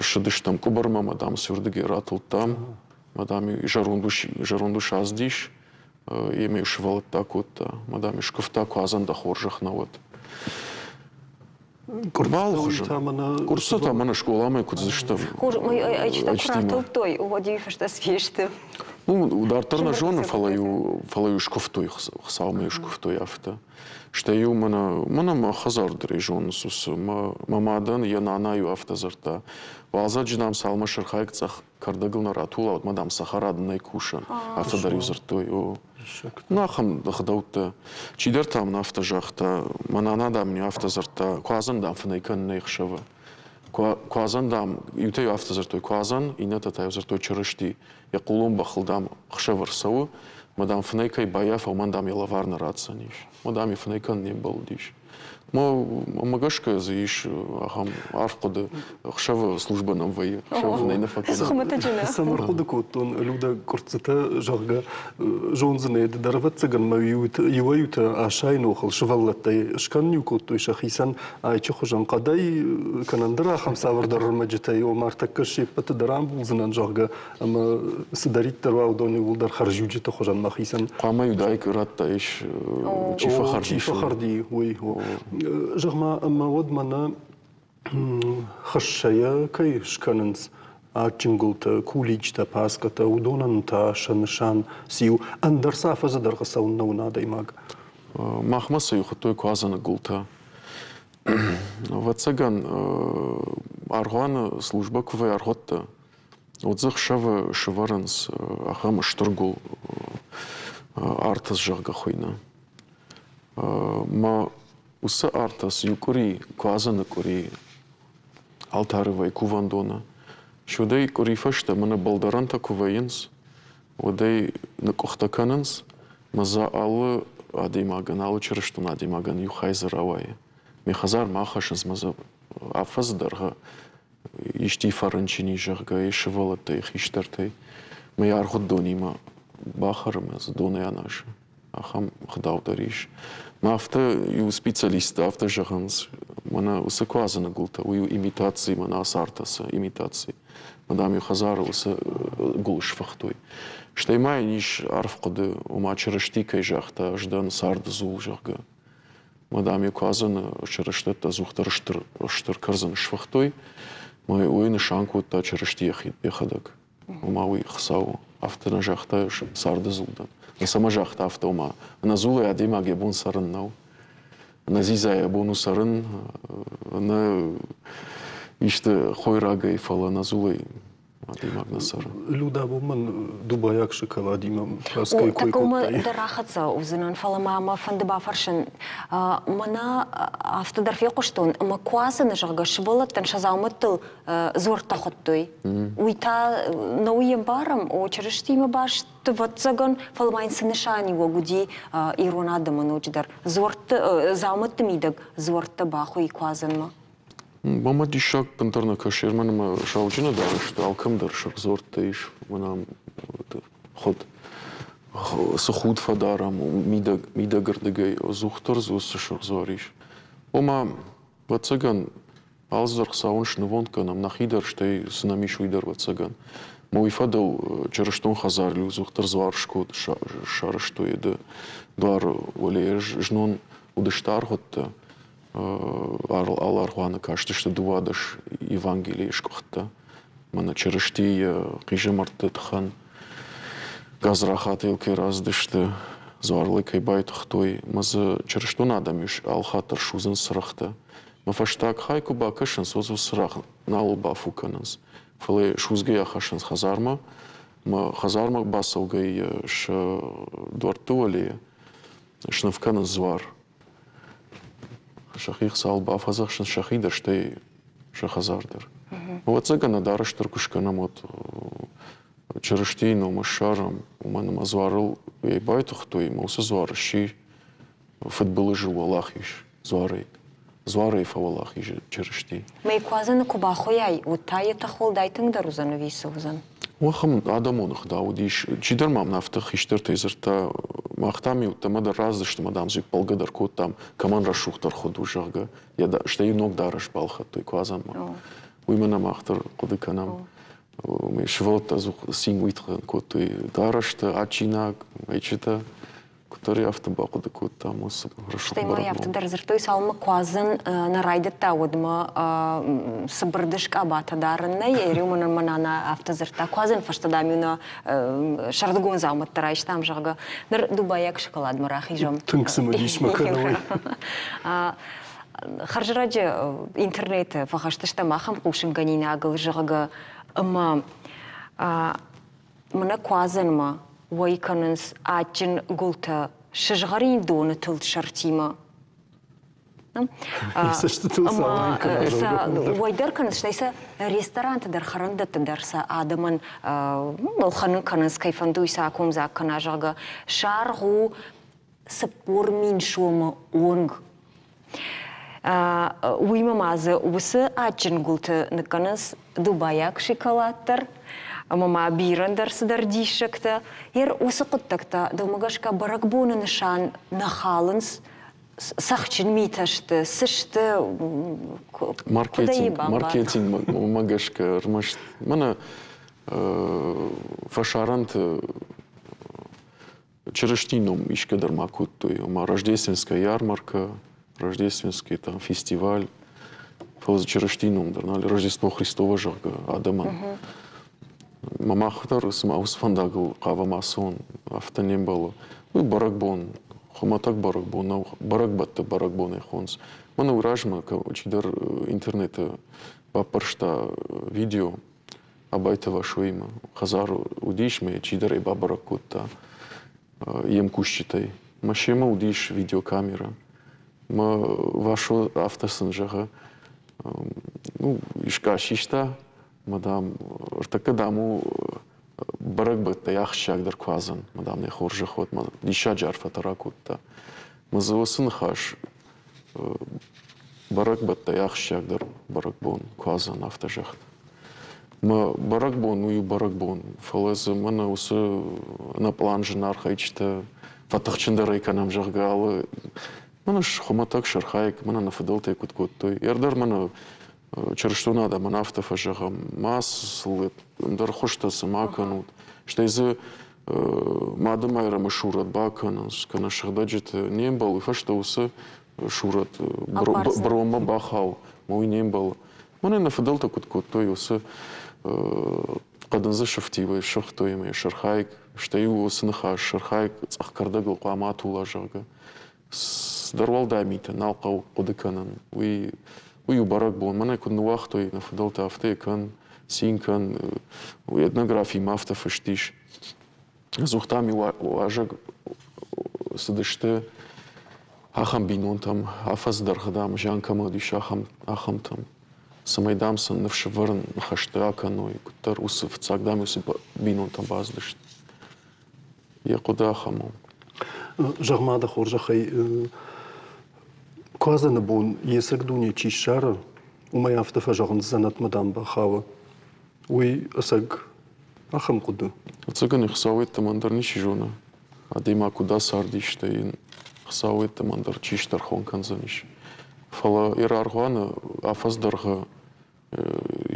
ссыдыстӕм къуыбырмӕ, мӕ дам сӕ ратылдтам, мӕ дам-иу зӕронд ус, зӕронд ус ацыдис, йемӕ-иу сывӕллӕттӕ кодта, мӕ дам-иу скуывта, куадзӕн дӕ хорзӕх нӕ уӕд. Къуырццытӕ та мӕнӕ скъоламӕ куыд дзыстӕм. Хорз, ӕйчытӕ куы ратылдтой, уӕд-иу фӕстӕ фесты. Ну, дарддӕр нӕ зонын, фӕлӕ-иу фӕлӕ-иу скуывтой, Хуыцаумӕ-иу скуывтой афтӕ. Стӕй-иу мӕнӕ мӕнӕ мӕ хӕдзар дӕр зонынц уыцы. Мӕ мӕ мадӕн йӕ нана-иу афтӕ дзырдта. Уалдзӕджы, дам, цалынмӕ сырхайг цъӕх кӕрдӕгыл нӕ ратула, уӕдмӕ, дам, цӕхӕрады нӕй кусӕн. Афтӕ дӕр-иу дзырдтой. О. Ну, ахӕм ӕгъдӕуттӕ. Чидӕр та мын афтӕ загъта, мӕ нана, дам, мын афтӕ дзырдта, куадзӕн, дам, фынӕй кӕнын нӕй ӕхсӕвы. Куадзӕн, дам, иутӕ-иу афтӕ дзырдтой куадзӕн, иннӕтӕ та-иу дзырдтой Чырысти. Йӕ хъулон бӕхыл, дам, ӕхсӕв ӕрцӕуы, мӕ, дам, фынӕй кӕй баййафа, уымӕн, дам, йӕ лӕвар нӕ ратдзӕнис. Мӕ, дам, йӕ фынӕй кӕнын не мбӕлдис. Мӕ гӕсгӕ дзы ис ахӕм арф хъуыды. Ӕхсӕвы службӕ нӕм вӕййы. Ӕхсӕвы фынӕй нӕ фӕкӕнӕм. Хуымӕтӕджы нӕ. Цӕмӕ ӕрхъуыды кодтон, Людӕ, къуырццытӕ, зӕгъгӕ, зондзынӕ ды дӕр, ӕвӕццӕгӕн мӕ иуӕй-иутӕ асайыны охыл сывӕллӕттӕй скӕнын-иу кодтой сӕхицӕн айчы хуызӕн хъӕдӕй, кӕнӕ ӕндӕр ахӕм цавӕрдӕр ӕрмӕджытӕй, ома ӕртӕккӕ се ппӕты дӕр амбулдзынӕн, зӕгъгӕ, ӕмӕ цыдӕриддӕр уа, уыдон иууылдӕр хӕрзиуджыты хуызӕн мӕхицӕн. Хъуамӕ уыдаик радтаис, чи фӕхӕрди. Чи фӕхӕрди, уый. Зӕгъ-ма, ӕмӕ уӕд мӕнӕ хыссӕйӕ кӕй скӕнынц адджын гуылтӕ, куличтӕ, паскӕтӕ, уыдонӕн та сӕ нысан циу? Ӕндӕр цы афӕдзы дӕргъы цӕуын нӕ уыны адӕймаг? Махмӕ сӕ хуыдтой куадзӕны гуылтӕ. Ӕвӕццӕгӕн, аргъуаны службӕ куы вӕййы аргъуӕттӕ, Уӕд дзы ӕхсӕвы сӕвӕрынц ахӕм стыр гуыл, артас, зӕгъгӕ, хуыйны. Мӕ уыцы артас иу къуыри, куадзӕны къуыри алтары вӕййы кувӕндоны. Суӕдӕй къуыри фӕстӕ мӕнӕ бӕлдӕрӕнтӕ куы вӕййынц, уӕд ӕй ныкъкъуыхтӕ кӕнынц, мӕ дзы алы адӕймагӕн, алы чырыстон адӕймагӕн иу хай дзы рауайы. Ме хӕдзармӕ ахӕссынц мӕ дзы афӕдзы дӕргъы исти фӕрынчын и, зӕгъгӕ, йӕ сывӕллӕттӕй, хистӕртӕй. Мӕ аргъуыд донимӕ бахӕры мӕ дзы донӕй аназы. Ахӕм ӕгъдау дӕр ис. Мӕ афтӕ иу специалисттӕ афтӕ зӕгъынц, мӕнӕ уыцы куадзӕны гуылтӕ, уый у имитаци, мӕнӕ ацы артасы имитаци. Мӕ, дам, хӕдзары уыцы гуыл сфыхтой. Стӕй ма йын ис арф хъуыды, ома Чырысти кӕй загъта, ӕз дӕн царды дзул, зӕгъгӕ. Мадам йӕ куадзӕны чырыстӕттӕ ӕдзухдӕр стыр, стыр кӕрдзын сфыхтой. Уый нысан кодта Чырысти йӕхӕдӕг. Ома уый Хуыцау афтӕ нӕ загъта царды дзул дӕн. Цӕмӕ загъта афтӕ, ома ӕнӕ дзулӕй адӕймаг йӕ бон цӕрын нӕу. Ӕнӕ дзидзайӕ йӕ бон у цӕрын, ӕнӕ исты хойрагӕй, фӕлӕ ӕнӕ дзулӕй. Адӕймаг нӕ цӕры. Люда, мӕн дубайаг шоколадимӕ краскӕй кой кодтай. Дӕр рахӕццӕ уыдзынӕн, фӕлӕ ма мӕ фӕнды бафӕрсын. Мӕнӕ афтӕ дӕр фехъуыстон, ӕмӕ куадзӕны, зӕгъгӕ, сывӕллӕттӕн сӕ дзаумӕттыл дзуӕрттӕ хуыдтой. Уый та нӕ уый ӕмбарӕм, о, Чырыстимӕ баст, ӕвӕццӕгӕн, фӕлӕ ма йын цы нысаниуӕг уыди ирон адӕмы ноджыдӕр дзуӕртты, дзаумӕтты мидӕг дзуӕрттӕ бахуыйы куадзӕнмӕ? Мама диссаг бынтон нӕ кӕсы, мӕн ӕмӕ сауджыны дарӕсты алкӕм дӕр сырх дзуӕрттӕ ис. Мӕнӕ худ цы худ фӕдарӕм, мидӕг, мидӕгырдыгӕй ӕдзухдӕр дзы уыцы сырх дзуар ис. Ома, ӕвӕццӕгӕн, алцыдӕр Хуыцауӕн снывонд кӕнӕм, нӕхи дӕр, стӕй цы нӕм ис, уый дӕр, ӕвӕццӕгӕн. Мӕ уый фӕдыл чырыстон хӕдзары ӕдзухдӕр дзуар сарӕзтой ды дуары уӕлейӕ знон уыдысты аргъуыдтӕ. Алы аргъуаны кастысты 12 Евангелийы скъуыдтӕ. Мӕнӕ Чырыстийы хъизӕмӕртты тыххӕн гадзрахатыл кӕй рацыдысты, дзуарыл кӕй байтыгътой, ӕмӕ дзы чырыстон адӕм ис алхатт дӕр судзынц цырӕгътӕ. Мӕ фӕстаг хай куы бакӕсынц, уӕд дзы цырагъ нал бафу кӕнынц, фӕлӕ судзгӕйӕ хӕссынц хӕдзармӕ. Мӕ хӕдзармӕ бацӕугӕйӕ сӕ дуӕртты уӕлейӕ сныв кӕнынц дзуар. Сӕхи Хуыцауыл бафӕдзӕхсынц сӕхи дӕр, стӕй сӕ хӕдзар дӕр. Ӕвӕццӕгӕн, нӕ дарӕс дӕр куы скӕнӕм, уӕд Чырыстийы ном ссарӕм, уымӕн ӕмӕ дзуарыл ӕй байтыгътой, ӕмӕ уыцы дзуар сси фыдбылызы уӕлахиз дзуарӕй. Дзуарӕй фӕуӕлахиз Чырысти. Мӕйкуадзӕны куы бахуыйай, уӕд та йӕ тых уӕлдай тынгдӕр уыдзӕн ӕви цы уыдзӕн? Ахӕм адӕмон ӕгъдау уыдис. Чидӕр ма мын афтӕ хистӕртӕй дзырдта, мах дам-иу ӕддӕмӕ дӕр раздзыстӕм, ӕмӕ дам дзы ӕппӕлгӕ дӕр кодтам, кӕмӕн рӕсугъддӕр хуыд у, зӕгъгӕ. Йӕ стӕй ног дарӕс балхӕдтой куадзӕнмӕ. Уый мӕ нӕ мах дӕр хъуыды кӕнӕм. Сывӕллӕттӕ ӕдзух цин уый тыххӕй кодтой дарӕстӕ, адджинаг, ӕйчытӕ. Куыддӕр афтӕ бахъуыды кодтам уыцы рӕсугъд Стӕй ма афтӕ дӕр дзырдтой, цалынмӕ куадзӕн нӕ райдыдта, уӕдмӕ цыбырдыс къабатӕ дарын нӕй. Ӕриу мӕнӕн мӕ нана афтӕ дзырдта, куадзӕн фӕстӕ, дам-иу нӕ сӕрдыгон дзаумӕттӕ райстам, зӕгъгӕ. Ныр дубайаг шоколадмӕ рахизӕм. Тынг цымыдис мӕ кӕны уый. Хӕрзрӕджы интернеты фӕхӕстыстӕм ахӕм хъусынгӕнинагыл, зӕгъгӕ, ӕмӕ Мӕнӕ куадзӕнмӕ уӕй кӕнынц адджын гуылтӕ сызгъӕрин доны тылд сӕртимӕ. Уӕй дӕр кӕнынц, стӕй сӕ ресторанты дӕр, хӕрӕндӕтты дӕр сӕ адӕмӕн ӕлхӕнын кӕнынц, кӕй фӕнды, уый сӕ акомдзаг кӕна, зӕгъгӕ. Саргъ у 40 000 сомы онг. Уыимӕ ма дзы уыцы адджын гуылты ныккӕнынц дубайаг шоколад дӕр ӕмӕ ма бирӕ ӕндӕр цыдӕр диссӕгтӕ. Ер уыцы хъуыддӕгтӕ дӕумӕ гӕсгӕ бӕрӕгбоны нысан нӕ халынц, цӕхджын митӕ сты, цы сты, Маркетинг, маркетингмӕ гӕсгӕ ӕрмӕст мӕнӕ фӕсарӕнты Чырыстийы ном исгӕ дӕр ма кодтой, ома Рождественская ярмарка, Рождественский там фестиваль. Фӕлӕ дзы Чырыстийы ном дӕр нал, Рождество Христово, зӕгъгӕ, адӕмӕн. Мӕ мах дӕр цыма уыцы фӕндагыл хъавӕм ацӕуын, афтӕ не мбӕлы. Уый бӕрӕгбон, хуымӕтӕг бӕрӕгбон нӕу, бӕрӕгбӕтты бӕрӕгбонӕй хонынц. Мӕнӕ уый размӕ чидӕр интернеты баппӕрста видео, Абайты Васоимӕ. Хӕдзары уыдис мӕ чидӕр ӕй бабӕрӕг кодта йе мкусджытӕй. Мӕ семӕ уыдис видеокамерӕ. Мӕ Васо афтӕ сын зӕгъы, ну, искӕ систа, мӕ, дам, ӕртӕккӕ, дам, у бӕрӕгбӕттӕй ахсджиагдӕр куадзӕн, мӕ, дам, нӕ хорзӕх уӕд, мӕ диссаджы арфӕтӕ ракодта. Мӕ дзы уыцы ныхас бӕрӕгбӕттӕй ахсджиагдӕр бӕрӕгбон куадзӕн афтӕ зӕгъд. Мӕ бӕрӕгбон уый у бӕрӕгбон, фӕлӕ дзы мӕнӕ уыцы ӕнӕпълан зынархайджытӕ фӕтыхджындӕрӕй кӕнӕм, зӕгъгӕ, алы мӕнӕ хуымӕтӕг сӕрхайӕг мӕнӕ нӕ фыдӕлтӕ куыд кодтой. Ӕрдӕр мӕнӕ чырыстон адӕмӕн афтӕ фӕзӕгъӕм, ма сыл ӕндӕр хуызтӕ цы ма кӕнут. Стӕй дзы Мады Майрӕмы сурӕт бакӕнынц, кӕнӕ сыгъдӕджыты не мбӕлы, уый фӕстӕ уыцы сурӕт бронмӕ бахауы, ӕмӕ уый не мбӕлы. Мӕнӕ нӕ фыдӕлтӕ куыд кодтой, уыцы хъӕдындзы сыфтивӕй сыгътой ӕмӕ йӕ сырхайк, стӕй уыцы ныхас сырхайк цъӕх кӕрдӕгыл хъуамӕ атула, зӕгъгӕ. Цыдӕр уӕлдай митӕ нал хъӕуы хъуыды кӕнын. Уый, уый у бӕрӕгбон. Мӕнӕ куыд ныууагътой нӕ фыдӕлтӕ, афтӕ йӕ кӕн. Цин кӕн, этнографимӕ афтӕ фыст ис. Ӕдзух дам-иу уазӕг цыдысты ахӕм бинонтӕм, афӕдз дӕргъы, дам, зиан кӕмӕн уыдис, ахӕмтӕм. Цӕмӕй, дам, сын ныфсӕвӕрӕн ныхӕстӕ акӕной, куыддӕр уыцы фыццаг, дам, уыцы бинонтӕм бацыдысты. Йӕ хъуыды ахӕм у. Зӕгъ-ма дӕ хорзӕхӕй, Куадзӕны бон йе цӕг дуне чи ссары, уымӕй афтӕ фӕзӕгъынц, дзӕнӕтмӕ дам бахауы. Уый ӕцӕг ахӕм хъуыды? Ӕцӕгӕн Хуыцау йеддӕмӕ ӕндӕр ничи зоны. Адӕймаг куыд ацардис, стӕй йын Хуыцау йеддӕмӕ ӕндӕр чи стӕрхон кӕндзӕнис. Фӕлӕ йӕ аргъуаны афӕдз дӕргъы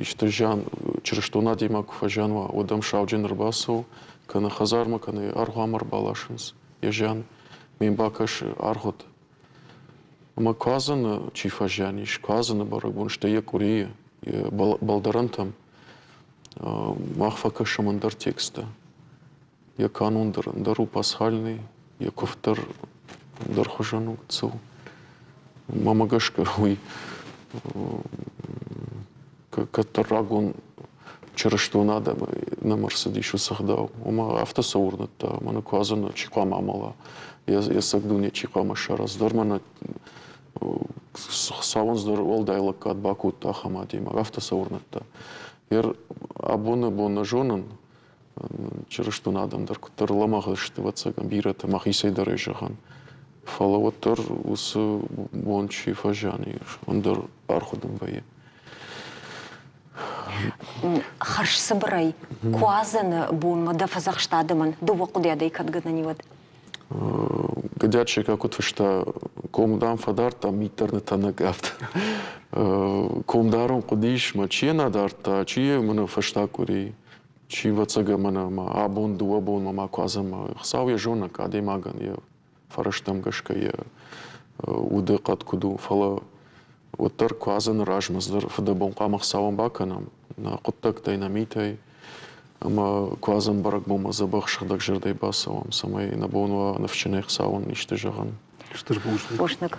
исты зиан, чырыстон адӕймаг куы фӕзиан уа, уӕд ӕм сауджын ӕрбацӕуы, кӕнӕ хӕдзармӕ, кӕнӕ аргъуанмӕ ӕрбаласынц йӕ зиан. Ме бакӕсы аргъуыд. Ӕмӕ куадзӕны чи фӕзиан ис, куадзӕны бӕрӕгбон, стӕй йӕ къуырийы, йӕ бӕлдӕрӕнтӕм мах фӕкӕсӕм ӕндӕр тексттӕ. Йӕ канон дӕр ӕндӕр у пасхальный, йӕ куывд дӕр ӕндӕр хуызӕн у гыццыл. Мӕнмӕ гӕсгӕ уый кӕддӕр рагон чырыстон адӕмы нӕм ӕрцыдис уыцы ӕгъдау. Ома афтӕ сӕ уырныдта, мӕнӕ куадзӕны чи хъуамӕ амӕла, йе цӕг дуне чи хъуамӕ ссара, дӕр мӕнӕ Хуыцауӕн дӕр уӕлдай лӕггад бакодта ахӕм адӕймаг, афтӕ сӕ уырныдта. Ер абоны бон нӕ зонын, чырыстон адӕм дӕр куыддӕр лӕмӕгъ сты, ӕвӕццӕгӕн, бирӕтӕ мӕхицӕй дӕр ӕй зӕгъын. Фӕлӕ уӕддӕр уыцы бон чи фӕзиан ис, ӕндӕр аргъуыдын вӕййы. Хӕрзцыбырӕй Куадзӕны бонмӕ дӕ фӕдзӕхст адӕмӕн дыууӕ хъуыдыйадӕй кӕд гӕнӕн и, уӕд? Гӕдиат Секъа куыд фыста, ком, дам, фӕдардта, мит дӕр нытӕнӕг афтӕ. Ком дарын хъуыдис, мӕ чи нӕ дардта, чи мӕнӕ фӕстаг къуыри, чи ӕвӕццӕгӕн мӕнӕ ма абон дыууӕ бонмӕ ма куадзӕнмӕ. Хуыцау йӕ зонӕг адӕймагӕн йӕ фӕрӕзтӕм гӕсгӕ йӕ удыхъӕд куыд у, фӕлӕ уӕддӕр куадзӕны размӕ цыдӕр фыдӕбон хъуамӕ Хуыцауӕн бакӕнӕм нӕ хъуыддӕгтӕй, нӕ митӕй ӕмӕ куадзӕн бӕрӕгбонмӕ дзӕбӕх сыгъдӕг зӕрдӕй бацӕуӕм, цӕмӕй нӕ бон уа ныфсджынӕй Хуыцауӕн исты зӕгъын. Стыр бузныг. Бузныг.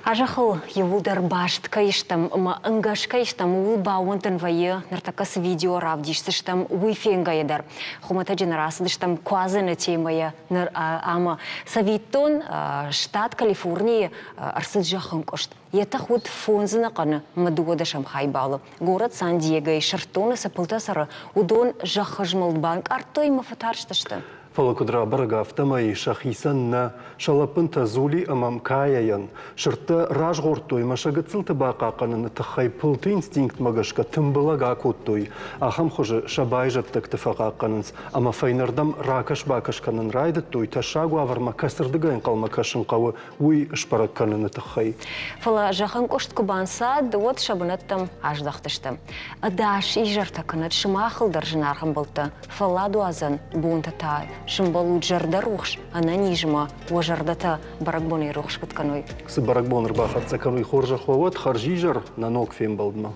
А зӕххыл иууылдӕр баст кӕй стӕм ӕмӕ ӕнгӕс кӕй стӕм, ууыл баууӕндын вӕййы, ныртӕккӕ цы видео равдисдзыстӕм, уый фенгӕйӕ дӕр. Хуымӕтӕджы нӕ рацыдыстӕм куадзӕны темӕйӕ ныр ӕмӕ цӕвиттон, штат Калифорнийы ӕрцыд зӕххынкъуыст. Йӕ тых уыд фондзынӕхъӕны ӕмӕ дыууадӕсӕм хайбалы. Горӕт Сан-Диегойы сырддоны цы пылтӕ цӕры, уыдон зӕххы змӕлд банкъардтой ӕмӕ фӕтарстысты. Фӕлӕ куыд рабӕрӕг, афтӕмӕй сӕхицӕн нӕ, сӕ лӕппынтӕ Зули ӕмӕ Мкайӕйӕн сырдтӕ разгъордтой ӕмӕ сӕ гыццылты бахъахъхъӕныны тыххӕй пылты инстинктмӕ гӕсгӕ тымбылӕг акодтой. Ахӕм хуызы сӕ байзӕддӕгты фӕхъахъхъӕнынц ӕмӕ фӕйнӕрдӕм ракӕс-бакӕс кӕнын райдыдтой, тӕссаг уавӕрмӕ кӕцырдыгӕй ӕнхъӕлмӕ кӕсын хъӕуы, уый сбӕрӕг кӕныны тыххӕй. Фӕлӕ зӕххӕнкъуыст куы банцад, уӕд сӕ бынӕттӕм аздӕхтысты. Ӕдас изӕртӕ кӕнӕд сымахыл дӕр зынаргъ ӕмбӕлттӕ, фӕлладуадзӕн бонтӕ та сымбӕлут зӕрдӕрухс, ӕнӕнизмӕ, уӕ зӕрдӕтӕ бӕрӕгбонӕй рухс куыд кӕной. Цы бӕрӕгбон ӕрбахӕццӕ кӕной, хорзӕх уӕ уӕд, хӕрзизӕр нӕ ног фембӕлдмӕ.